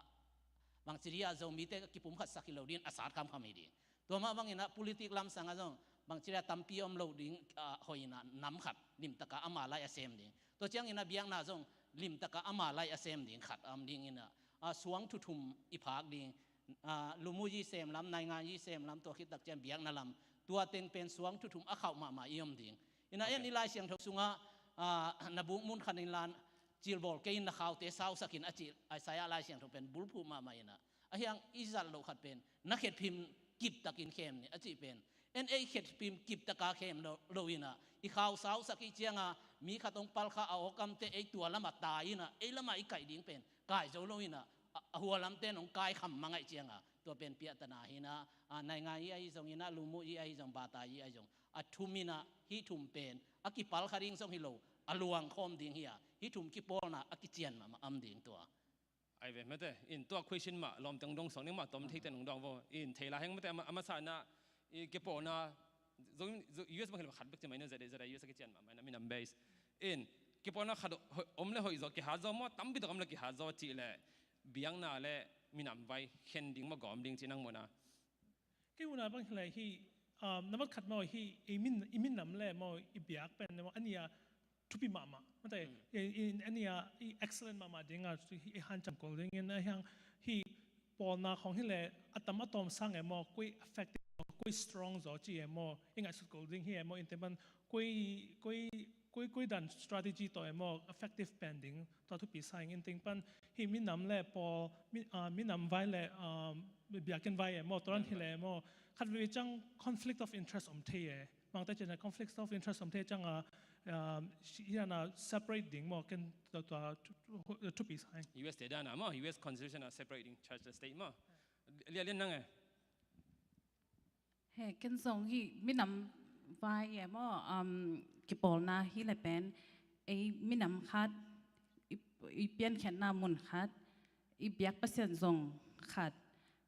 bangci dih a, Zomite kipumkhatsak hi lo ding, a sat khamkham hi ding. Tua mah bangin ah politik lamsang ah zong bangci dih a, tampi om lo ding, ah, hoih in ah nam khat limtak a ama lai a sem ding. Tua ciangin ah biakna zong limtak a ama lai a sem ding khat a om ding in ah, ah, suang thu thum i phak ding. Ah, Lumuzi sem lam, Nainganzi sem lam, tua khit tak ciang biakna lam, tua teng pen suang thu thum a khauh mahmah i om ding. In ah, ok, en i Lai Siangtho sungah, ah, na buk mun khan in la-in, cilbawl kei in na khaute sausak in a cih Isaiah Lai Siangtho pen bulphuh mahmah in ah. Ahi hang i zat loh khat pen, na khetphim kiptakin khem ni a cih pen, en ei khetphim kiptaka khem lo, lo in ah, i khau sausak i ciangin mi khat hong palkha, a awkamte ei tua lamah tai in ah, ei lamah i kaih ding pen kai zo lo in ah, a, a hua lamte in hong kaikham mang ahih ciangin, tua pen piahtana hi in ah, a, Nainganzi ahi zongin ah, Lumuzi ahi zong, Batazi ahi zong, a thum in ah, hih thum pen a kipalkha ding zong hi lo, a luangkhawm ding hi a, hih thum kipawlna a kician mahmah om ding tua. Ahi ve, mate, in tua question mah lawmte hong dong suak ning maw, tom theite hong dong vo. In thei lai hang mate, a ma-, a masa-in ah, i kipawlna, Zo-, Zo-, U S bang hi lo khat bek ci mai ni, Z Y A, Z Y A U S a kician mahmah in ah, minam base. In kipawlna khat ho-, om leh hoih zaw, kihat zaw maw, tampi tak om leh kihat zaw cih leh, biakna leh minam vai khen ding maw, gawm ding cih nang muhna? Kei muhna bang hi leh hih, um, nambat khat maw, hih i min, i minam leh maw, i biak pen maw, a nih a thupi mahmah. Mate, mm, i, i, a nih a i excellent mahmah ding a, hih i hanciam kul ding in, ahi hang hih pawlna khawng hi leh a tam a tawm sang e maw, koi effective, koi strong zaw ci e maw, i ngaihsut kul ding hi e maw, in te man koi, koi, koi, koi dan strategy tawh e maw, effective pen ding, tua thupi sa ing. In teng pan hih minam leh pawl, mi-, ah, minam vai leh, ah, biakinn vai e maw, tua dan hi leh maw, khat veve ciang conflict of interest om thei e. Mangte cih na conflict of interest om thei ciangin, ah, ah, hi dan a separate ding maw, ken tua, tua, tua, thupi sa ing. U S te dan a maw, U S constitution a separate ding church le state maw. Lia Lian nang e. He, ken zong hih minam vai e maw, um, kipawlna hi leh pen, ei minam khat, i, i piankhiatna mun khat, i biak Pasian zong khat,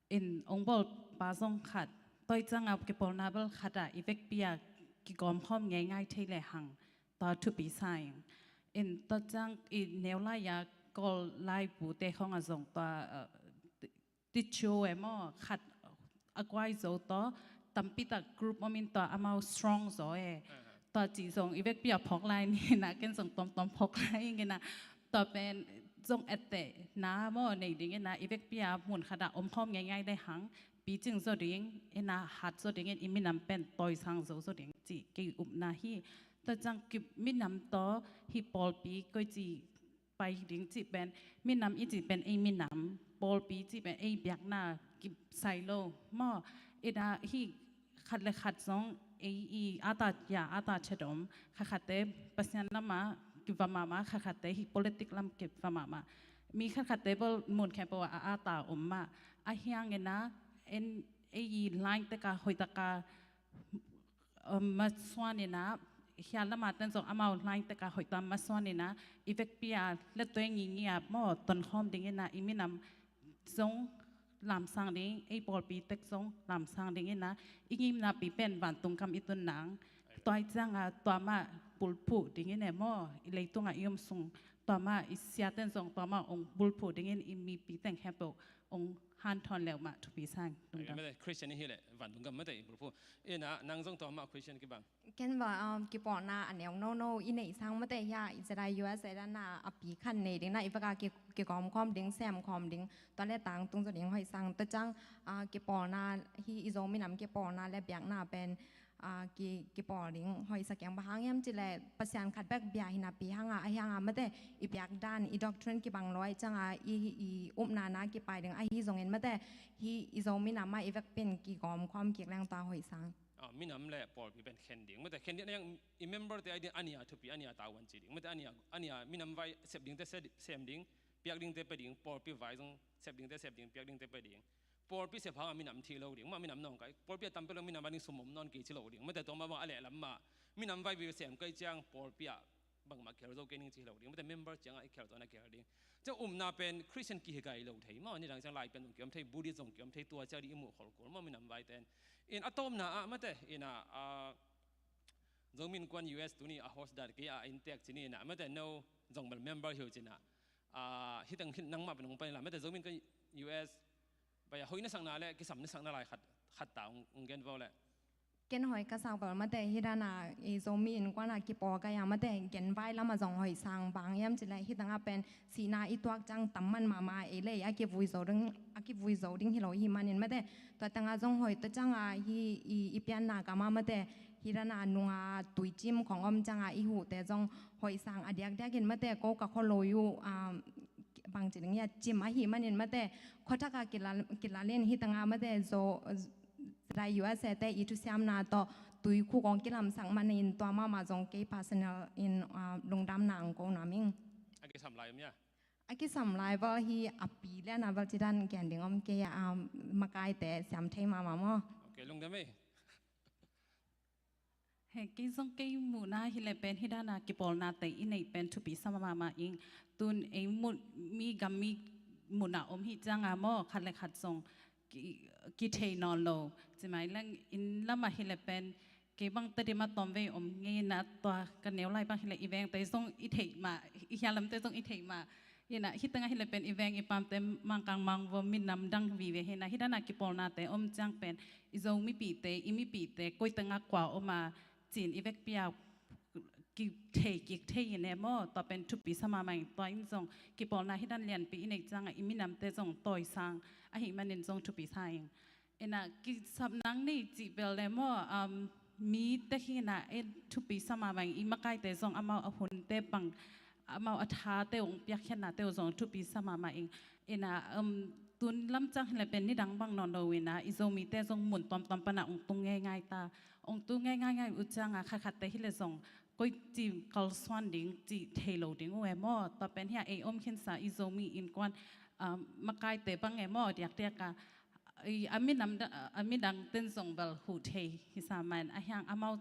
in hong bawlpa zong khat, Tua i ciang a kipawlna bel khat ah i vekpi a kigawm khawm ngeingai thei le hang, tua thupi sa ing. In tua ciang i neu lai a Kawl laibu te khawng a zong tua, uh, teacher e maw, khat a kuai zo tawh, tampi tak group om in tua amau strong zo e. Tua cih zong i vekpi a phawk lai ni na, ken zong tuamtuam phawk lai ing ina. Tua pen zong ettehna maw nei ding ina, i vekpi a mun khat ah om khawm ngeingai le hang, picing zo ding ina, hat zo ding in i minam pen tawisang zo zo ding cih kei upna hi. Tua ciang ki minam tawh hih pawlpi koici pai ding cih pen, minam i cih pen ei minam, pawlpi cih pen ei biakna kisai lo maw. Ina hih khat le khat zong ei i ata ya ata thedom, khatkhatte Pasian lamah kiva mahmah, khatkhatte hih politic lam kiva mahmah. Mi khatkhatte bel mun khempeuh ah a ata om mah. A hiang ina en ei i line teka hoitaka, um, masuan ina, hia lama ten zong amau line teka hoita masuan ina, i vekpi a le tuai ngingi a maw tonkhawm ding ina, i minam zong lamsang ding, ei pawlpi tek zong lamsang ding ina, i ngimna pi pen vantung kam i tun nang. Tua i ciang a tua mah bulphuh ding ina maw, i leitung a i om sung tua mah i sia ten zong tua mah ong bulphuh ding in i mipi teng khempeuh ong hanthawn leu mah thupi sa ing. Lungdam. Mate Christian i hi le vantung kam mate i bulphuh. Ina nang zong tua mah Christian kibang. Ken va, um, kipawlna a neu nono i neih sang mate hia, i zeda U S A dana a pi khan nei ding na, i veka ki, kigawm khawm ding, sem khawm ding, tua le tangtung zo ding hoih sang. Tua ciang, ah, kipawlna hi, i Zo minam kipawlna le biakna pen, ah, ki, kipawl ding hoih sa keng, bang hang hiam cih le Pasian khat bek bia hi napi hang a, a hiang a mate i biak dan, i doctrine kibang lo ahih ciang a, i, i upna na kipai ding ahi zongin mate, hi i Zo minam a i vekpi in kigawm khawm kik leng tua hoih sang. Ah, minam le pawlpi pen khen ding. Mate khen ding na hiang i member te a ding a nia thupi, a nia tavuan ci ding. Mate a nia, a nia minam vai sep ding te se, sem ding, piak ding te pe ding, pawlpi vai zong sep ding te sep ding, piak ding te pe ding. Pawlpi sep hang a minam thi lo ding, mah minam nawng kai. Pawlpi a tam pe lo minam a ding sum om nawn kei ci lo ding. Mate tua mah bang a lehlam mah. Minam vai vive sem kai ciang pawlpi a bangmah khel zo kei ning ci hi lo ding. Mate member ciang a i khel tawh na khel ding. Ciang upna pen Christian kihikai lo thei maw, nidang ciang lai pen zong kiom thei, Buddhist zong kiom thei, tua ciang ding i muh khol kul maw minam vai ten. In a tawpna ah mate ina, ah, Zomi Innkuan U S tuni a host dat kei a inntek cini ina, mate no zong bel member hi uh cina. Ah, hitang hit nangmah pen hong pan ila, mate Zomi Innkuan U S pai a hoih na sakna le kisam na sakna lai khat, khat ta hong, hong gen vo le. Ken hoih ka sak bel mate hidana i Zomi Innkuan a kipawl kai a mate gen vai lam a zong hoih sang, bang hiam cih le hitang a pen sihna i tuak ciang tam man mahmah, ei le ei a kivui zo ding, a kivui zo ding hi lo i hih manin mate. Tua teng a zong hoih, tua ciang a hi i, i pianna gam a mate, hidana nunga tuicim khong om ciang a i huhte zong hoih sang a diakdiak in mate, ko ka kholoi uh, ah, bangci ding hia, cim ahih manin mate, khuathak a kilal, kilal in hitang a mate, zo, zedai U S A te i thusiamna tawh tuikhuk hong kilamsak manin tua mahmah zong kei personal in, ah, lungdamna hong ko nuam ing. A kisam lai om hia? A kisam lai bel hi a pi lian a bel cidan gen ding om kei a, ah, makaite siam thei mahmah maw. Ok, lungdam ei. He, kei zong kei muhna hi le pen hidana kipawlnate i neih pen thupi sa mahmah ing. Tun ei muh mi gam mi muhna om hi ciang a maw, khat le khat zong ki, kithei nawn lo. Cimai leng in lam a hi le pen kei bang Tedim a tawm vei om ngei na, tua ka neu lai bang hi le i vengte zong i theih mah, i hia lamte zong i theih mah. Ina hitang a hi le pen i veng i pamte Mangkang Mangvo minam dang vive hi na, hidana kipawlnate om ciang pen i Zo mipite, i mipite koi teng a kua om a, cin i vekpi a kithei kik thei in e maw, tua pen thupi sa mahmah ing. Tua in zong kipawlna hidan lianpi i neih ciang a i minamte zong tawisang ahih manin zong thupi sa ing. Ina kisap nang nei cih bel le maw, um, mi te hi na, e, thupi sa mahmah ing. I makaite zong amau a hunte bang, amau a thate uh, piakkhiatnate uh zong thupi sa mahmah ing. Ina, um, tun lamciang hi le pen nidang bang nawn lo ina, i Zomite zong mun tuamtuam pana ong tung ngeingai ta. Ong tung ngeingai ngai uh ciang a khatkhatte hi le zong koici kalsuan ding cih thei lo ding uh e maw. Tua pen hia ei om khinsa i Zomi Innkuan, um, makaite bang e maw, diakdiak a, i, a minam da, a midang ten zong bel huh thei hi sa man, a hiang amau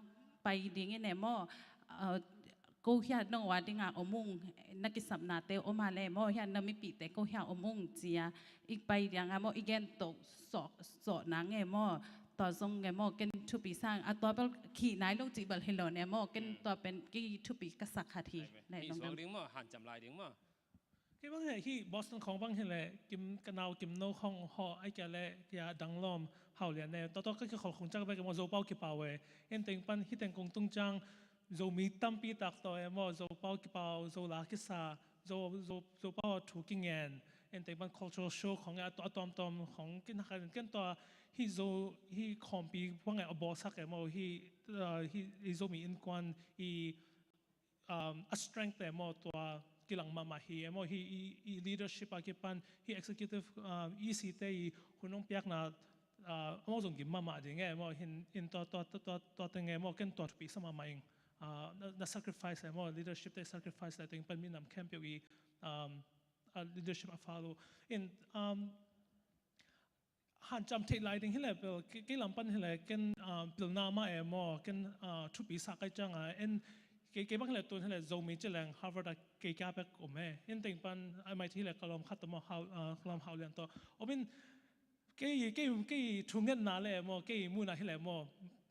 pai ding in e maw, uh, ko hia nong ua ding a om ung, na kisapnate om a le maw, hia na mipite ko hia om ung ci a, i pai ding a maw, i gen to sawh, sawh nang e maw, tua zong e maw, ken thupi sa ing a, tua bel khih nai lo cih bel hi lo ne maw, ken tua pen kei thupi ka sa khat hi. Hih suak ding maw, hanciam lai ding maw. Kei bang hi Boston khawng bang hi leh, Kim, ka nau Kim No khawng hawh, ahih kei leh kei a dang lawm Hau Lian ne. Tua tua ka kikhol khawng ciang bek e maw, Zopau kipau e. En teng pan hih teng kong tung ciang Zomi tampi tak tawh e maw, Zopau kipau, Zo la kisa, Zo, Zo, Zopau a thu kingen. En teng pan cultural show khawng e, a tuamtuam khawng kina kha ken tua hih Zo, hih khawmpi bang e a bawlsak e maw, hih, uh, hih, hih Zomi Innkuan i um, a strength e maw, tua kilang mahmah hi e maw, hih i, i leadership a kipan, hih executive, um, E C te i hun hong piakna, uh, a maw zong gim mahmah ding e maw, hin, in tua, tua, tua, tua, tua teng e maw, ken tua thupi sa mahmah ing. Uh, na, na sacrifice e maw, leadership te sacrifice le teng pan minam khempeuh i, um, a leadership a follow. In, um, hanciam theih lai ding hi leh bel, kei, kei lam pan hi leh, ken, ah, pilna mah e maw, ken, ah, thupi sa kai ciang a, en, kei, kei bang hi leh tun hi leh, Zomi ci leng Harvard a kei kia bek om e, en teng pan, M I T hi leh ka lawm khat tawh maw, Hau, ah, ka lawm Hau Lian tawh. Om in, kei, kei, kei thu ngetna leh maw, kei mun ah hi leh maw,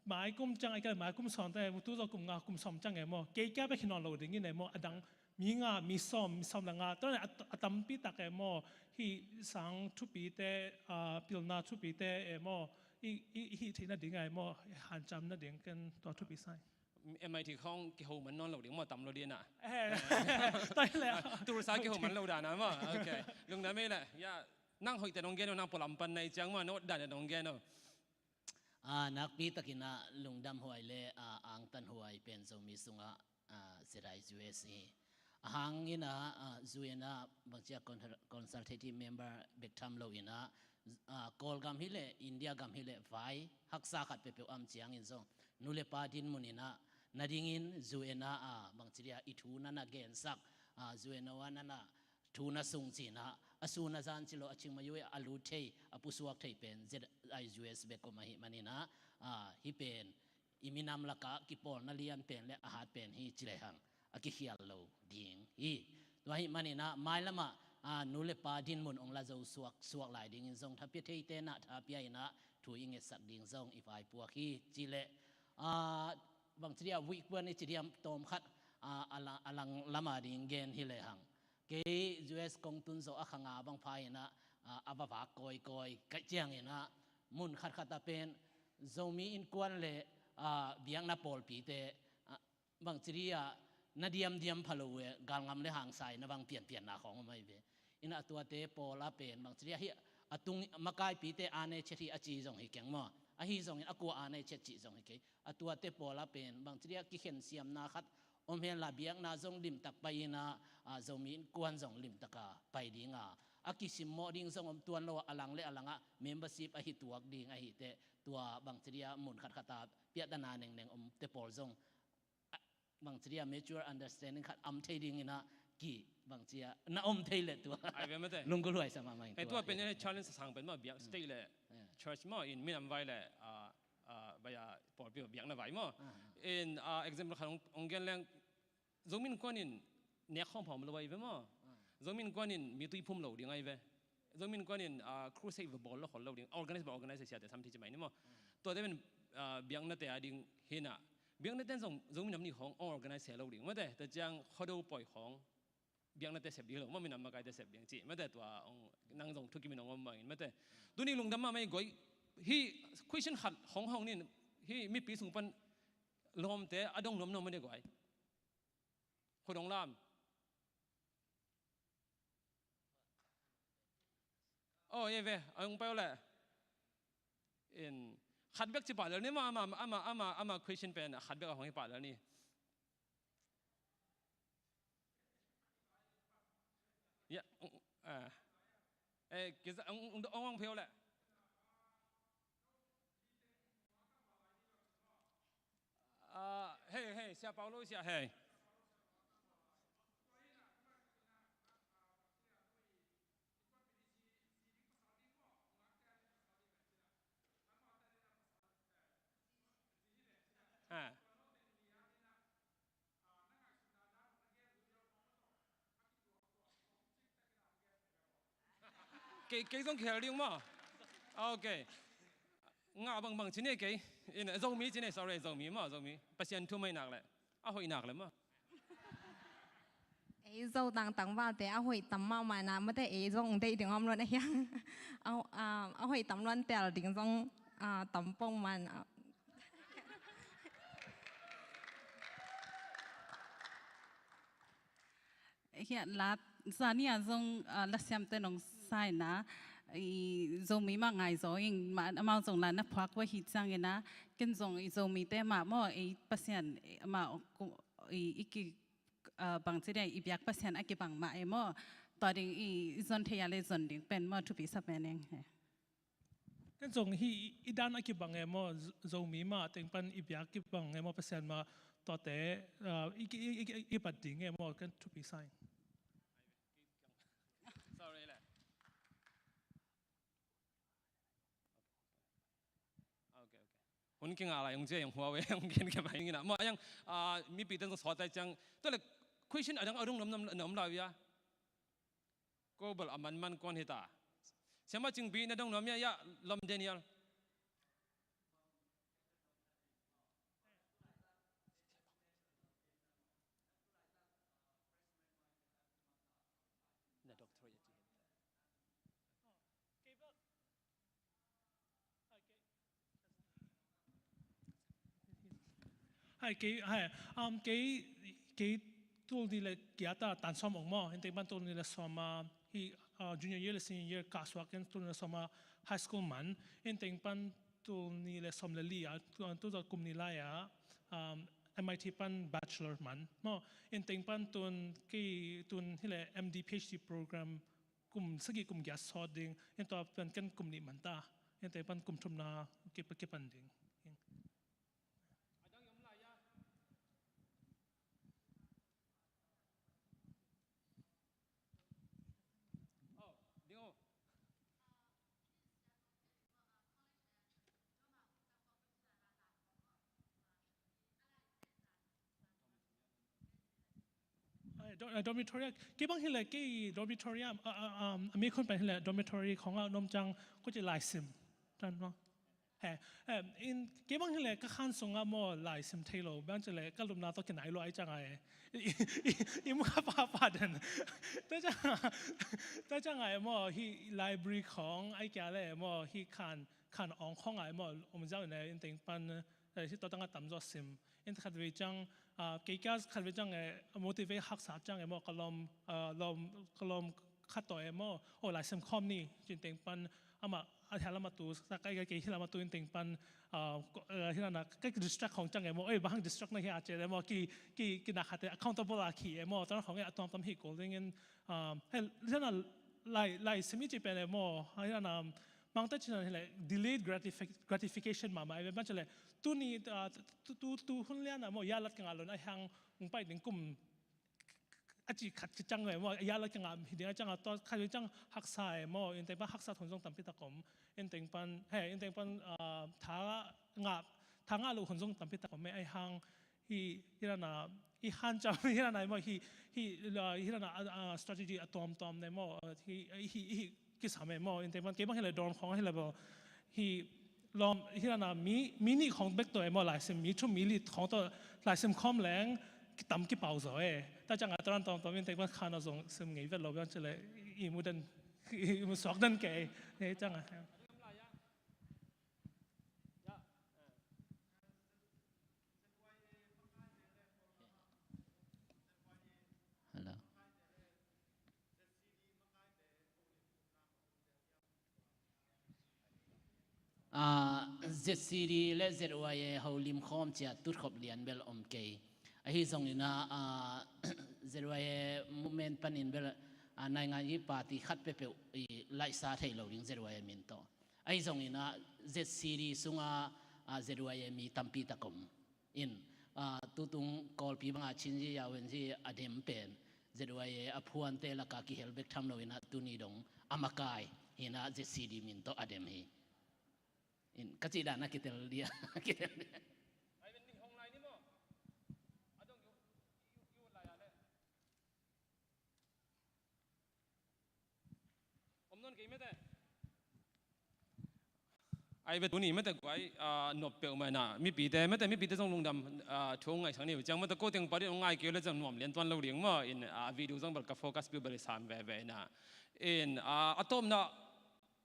mai kum ciang, ahih kei leh mai kum sawm te, tu zaw kum nga, kum sawm ciang e maw, kei kia bek hi nawn lo ding in e maw, a dang, mi nga, mi sawm, mi sawm le nga, tua a, a tampi tak e maw, hih sang thupite, ah, pilna thupite e maw, i, i, i hih theih nading e maw, hanciam nading ken tua thupi sa ing. M I T khawng kiho man nawn lo ding maw, tam lo ding a. Eh, tua hi leh. Tulsa kiho man lo dan a maw. Ok. Lungdam ei leh. Ya, nang hoih teh nong gen o, nang pualam pan na hih ciang maw, na awt dan teh nong gen o. Ah, nakpi takin ah lungdam huai le, ah, angtan huai pen Zomi sungah, ah, Z I U S hi. A hang in ah, ah, U N ah bangci a con-, consultative member bek tham lo in ah, ah, Kawlgam hi leh, India gam hi leh, vai haksa khat peuhpeuh om ciangin zong, nu le pa dinmun in ah, na dingin U N ah, ah, bangci dia i thu na na gensak, ah, U N ah na na thu na sung ci-in ah, a sun a zan ci lo, a cing ma yu a lut thei, a pusuak thei pen Z I U S bek om ahih manin ah, ah, hih pen i minam lakah kipawlna lian pen le a hat pen hi ci lehang a kikhial lo ding hi. Tua ahih manin ah mailam ah, ah, nu le pa dinmun hong la zo suak, suak lai dingin zong tha pia theite na tha pia in ah thu i ngetsak ding zong i vaipuak hi ci leh, ah, bangci dia weak point i ci diam, tawm khat, ah, a la-, a lang lam a ding gen hi lehang. Kei U S kong tun zawh a kha nga bang pha in ah, ah, a va vak kawikawi ka hih ciangin ah, mun khatkhat ah pen Zomi Innkuan le, ah, biakna pawlpite, ah, bangci dia na diamdiam pha lo e, galngam le hangsa in ah bang pianpianna khawng om ahi ve. In ah tuate pawl ah pen bangci dia hih a tung makaipite a nei chet hi a ci zong hi keng maw. Ahi zongin a kua a nei chet cih zong hi kei. A tuate pawl ah pen bangci dia kikhen siamna khat om hen la, biakna zong limtak pai in ah, ah, Zomi Innkuan zong limtak a pai ding a, a kisimmawh ding zong om tuan lo a, a lang le a lang ah membership ahi tuak ding ahi teh, tua bangci dia mun khatkhat ah piahtana nengneng omte pawl zong, ah, bangci dia mutual understanding khat om thei dingin ah ki bangci a na om thei leh tua. Ai ve mate. Lunggulh huai sa mahmah ing. Ai tua pen challenge sang pen maw, biak state le church maw, in minam vai le, ah, ah, vai a pawlpi biakna vai maw. Ah. In, ah, example khat hong, hong gen leng, Zomi Innkuan in nek khawng pha om lo ahi ve maw. Ah. Zomi Innkuan in mi tui phum lo ding ahi ve. Zomi Innkuan in, ah, crusade va bawl lo khol lo ding. Organize va organize sia te sam thi ci mai ni maw. Ah. Tuate pen, ah, biaknate a ding hi in ah. Biaknate zong Zomi nam ni khawng organize se lo ding. Mate, tua ciang Khuado pawi khawng biaknate sep ding lo, maw minam makaite sep ding ci. Mate tua hong, nang zong thukim in hong om mah in mate. Tuni lungdam mahmah i guai. Hih question khat hong hong nin, hih mipi sung pan lawmte a dong nuamnuam mah ni guai. Khuadong lam. Oh, ye ve, a hong pai uh leh. In, khat bek ci pah lel ni maw, ama, ama, ama, ama question pen, khat bek a hong hi pah lel ni. Ya, ung, ah. Eh, kiza, ung, ung, ung, ung pheu leh. Ah, hei, hei, Sia Paulo, Sia, hei. Ah. Kei, kei zong kihel ding maw? Ah, ok. Ngah bangbang ci ni kei. In, Zomi ci ni, sorry, Zomi maw, Zomi. Pasian thu mai nak le a hoih nak le maw. Ei Zo tangtang valte a hoih tam mahmah na, mate ei zong deih ding om luan a hiang. A, a, a hoih tam luan tel ding zong, a, tam pong man. A. Hiah la, zani a zong, ah, lasiamte nong saina, i Zomi mah ngai zaw ing, ma, amau zong la na phuak va hi ciangina, ken zong i Zomite mah maw, ei Pasian, eh, mah, ku, i, i ki, ah, bang ci dia, i biak Pasian a kibang mah e maw, tua ding i zon thei a le zon ding pen maw, thupi sa pen eng he. Ken zong hi i dan a kibang e maw, Zo-, Zomi mah teng pan i biak kibang e maw, Pasian mah tuate, ah, i, i, i, i, i bat ding e maw, ken thupi sa ing. Sorry le. Okay, okay. Hun kingah lai hong cia hong hua ve, hong gen kemai ing ina. Maw a yang, ah, mipite zong sawt lai ciang. Tua le question a dang a rung nom, nom, nom lai via. Ko bel a manman kuan hita. Siama Cingpi na dong nuam ia, ia Lom Daniel. Na doctorate ci hen. Hai, kei, hai, um, kei, kei tul nih le giat a tan sawm ong maw, inteng pan tul nih le sawm a, hi, uh, junior year le senior year kah suak in tul nih le sawm a high school man, inteng pan tul nih le sawm le li a, tu, tu kum nih lai a, um, M I T pan bachelor man maw, inteng pan tun kei tun hi le M D P H D program kum sagih kum giat sawt ding, in tua pan ken kum nih man ta, inteng pan kum thumna kipan ding. Ai, do-, eh, dormitory ah, kei bang hi leh, kei dormitory ah, ah, ah, um, a mi khun pen hi leh, dormitory khawng ah, nuam ciang, ko ci laisim. Tan maw. He, em, in, kei bang hi leh, ka khan sung ah maw, laisim thei lo, bang ci leh, ka lupna tawh kinai lua ai ciang ai. I, i, i, i mu kha pa pa den. Tua ciang, tua ciang ai maw, hi library khawng, ai kia leh maw, hi khan, khan awng khawng ai maw, om ziau in, inteng pan, eh, hi tua tang a tam zaw sim. In khat vei ciang, ah, kei kia khat vei ciang, eh, motivate haksa ciang, eh, maw, ka lawm, ah, lawm, ka lawm khat tawh, eh, maw, oh, laisim khawm ni, ci inteng pan, amah, a hia lam a tu, sa kai, kai, kei hia lam a tu inteng pan, ah, ko, eh, hia na, kai distract khawng ciang, eh, maw, eh, bang distract na hia ci, eh, maw, ki, ki, ki na khat, eh, accountable a ki, eh, maw, tan khawng, eh, a tuam tam hi kul ding in, ah, hei, hia na, lai, laisim i ci pen, eh, maw, hia na, Mangte cih na hi leh, delayed gratifi-, gratification mahmah, eh, bang ci leh, tuni, ah, tu, tu, tu hun lian ah maw, ia lat ka ngah lo in, a hiang, hong pai ding kum, a ci khat ci ciang eh, maw, ia lat ka ngah, hi ding a ciang ah, tua khat ci ciang haksa eh, maw, inteng pan haksa hun zong tampi tak om, inteng pan, he, inteng pan, ah, tha ngah, tha ngah lo hun zong tampi tak om, eh, a hiang, Hi, hi rana, i hanciam, hi rana, maw, hi, hi, la, hi rana, a, a, strategy a tuamtuam ne, maw, a, hi, hi, hi, kisam e, maw, inteng pan, kei bang hi le dawn khawng hi le, maw, hi, lawm, hi rana, mi, mi nih khawng bek tawh e, maw, laisim, mi thum, mi li khawng tawh, laisim khawm leng, kitam kipau zaw e. Tua ciang a, tua dan tuamtuam, inteng pan, khan a zong, sim ngei vet lo, bang ci le, i mu den, i mu suak den kei, e, ciang a. Hello. Ah, Z C D le Z Y A holim khawm cia tutkhop lian bel om kei. Ahi zongin ah, ah, Z Y A movement panin bel, ah, naingan i party khat peuhpeuh i laihsa thei lo ding Z Y A min tawh. Ahi zongin ah Z C D sungah, ah, Z Y A mi tampi tak om. In, ah, tutung Kawlpi banga Chin Zi Yau En Zi a dem pen Z Y A a phuante laka kihel bek tham loin ah tuni dong a makai hi in ah Z C D min tawh a dem hi. In, ka cih dan a kitel dia. Kitel dia. Om nawn kei mete. Ai ve tuni mate guai, ah, nop peuhmah inah mipite mate mipite zong lungdam, ah, thu hong ngaihsak ni uh ciang mate ko teng parin hong ngai kei uh le ciang nuam lian tuan lo ding maw. In, ah, video zong bel ka focus piu bel i sam veve inah. In, ah, a tawpna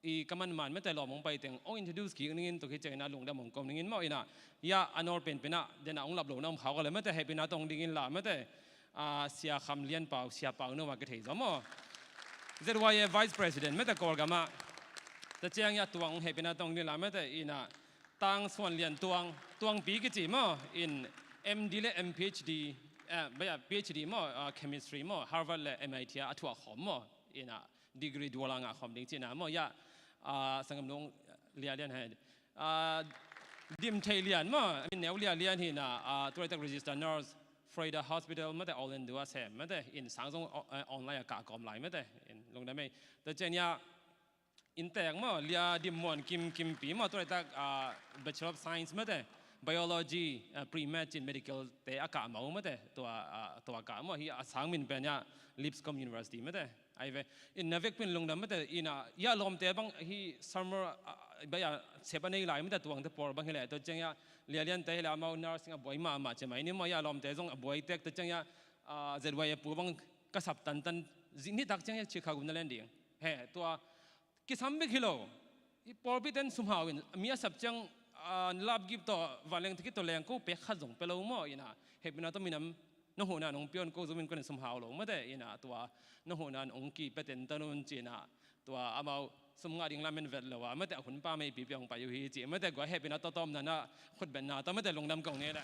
i ka manman mate lawm hong pai teng hong introduce kik ningin tuk hi ciang inah lungdam hong kom ningin maw inah. Ia a nawl penpen ah den ah hong lap lo na om khau ka le mate hehpihna tawng dingin la mate. Ah, Sia Kham Lian Pau, Sia Pau no a kithei zaw maw. Z Y A Vice President mate Kawlgam ah. Tua ciang ia tuang hehpihna tawng dingin la mate inah Tang Suan Lian Tuang, Tuangpi kici maw in M D le M P H D, eh, baya P H D maw, ah, chemistry maw, Harvard le M I T ah a thuak khawm maw inah degree dual a ngah khawm ding cina maw ia, ah, sanggam nung Lia Lian hai. Ah, Dim Thei Lian maw, I mean Neu Lia Lian hi inah, ah, tu laitak register nurse, Freda Hospital mate Orlando a sem mate in sang zong, eh, online a kah kawm lai mate in lungdam ei. Tua ciang ia inntek maw, Lia Dim Muan Kim Kimpi maw, tu laitak, ah, Bachelor of Science mate, Biology, ah, Pre-Med cin medical te a kah maw mate, tua, ah, tua kah maw hi a sang min pen ia Lipscomb University mate. Ai ve, in na vekpin lungdam mate, inah ia lawmte bang hi summer, ah, baya sep a nei lai mate tuangte pawl bang hi le, tua ciang ia Lia Liante hi le amau nursing a buai mahmah cia mai ni maw, ia lawmte zong a buai tek, tua ciang ia, ah, Z Y A pu bang ka sap tantan, zi nitak ciang ia Chicago na len ding. He, tua kisam bek hi lo. I pawlpi ten sum hau in mi a sap ciang, ah, lap gip tawh vanleng thakit tawh leng ko pek khat zong pe lo maw inah. Hehpihna tawh minam na huhna nong pion ko zumin ko nen sum hau lo mate inah tua na huhna nong ki pe ten tanun cinah tua amau sum ngah ding lamen vet lo a mate a hun pa mei pipi hong pai uh hi ci mate guai hehpihna tawh tawmna na khutbetna tawh mate lungdam kong ngei le.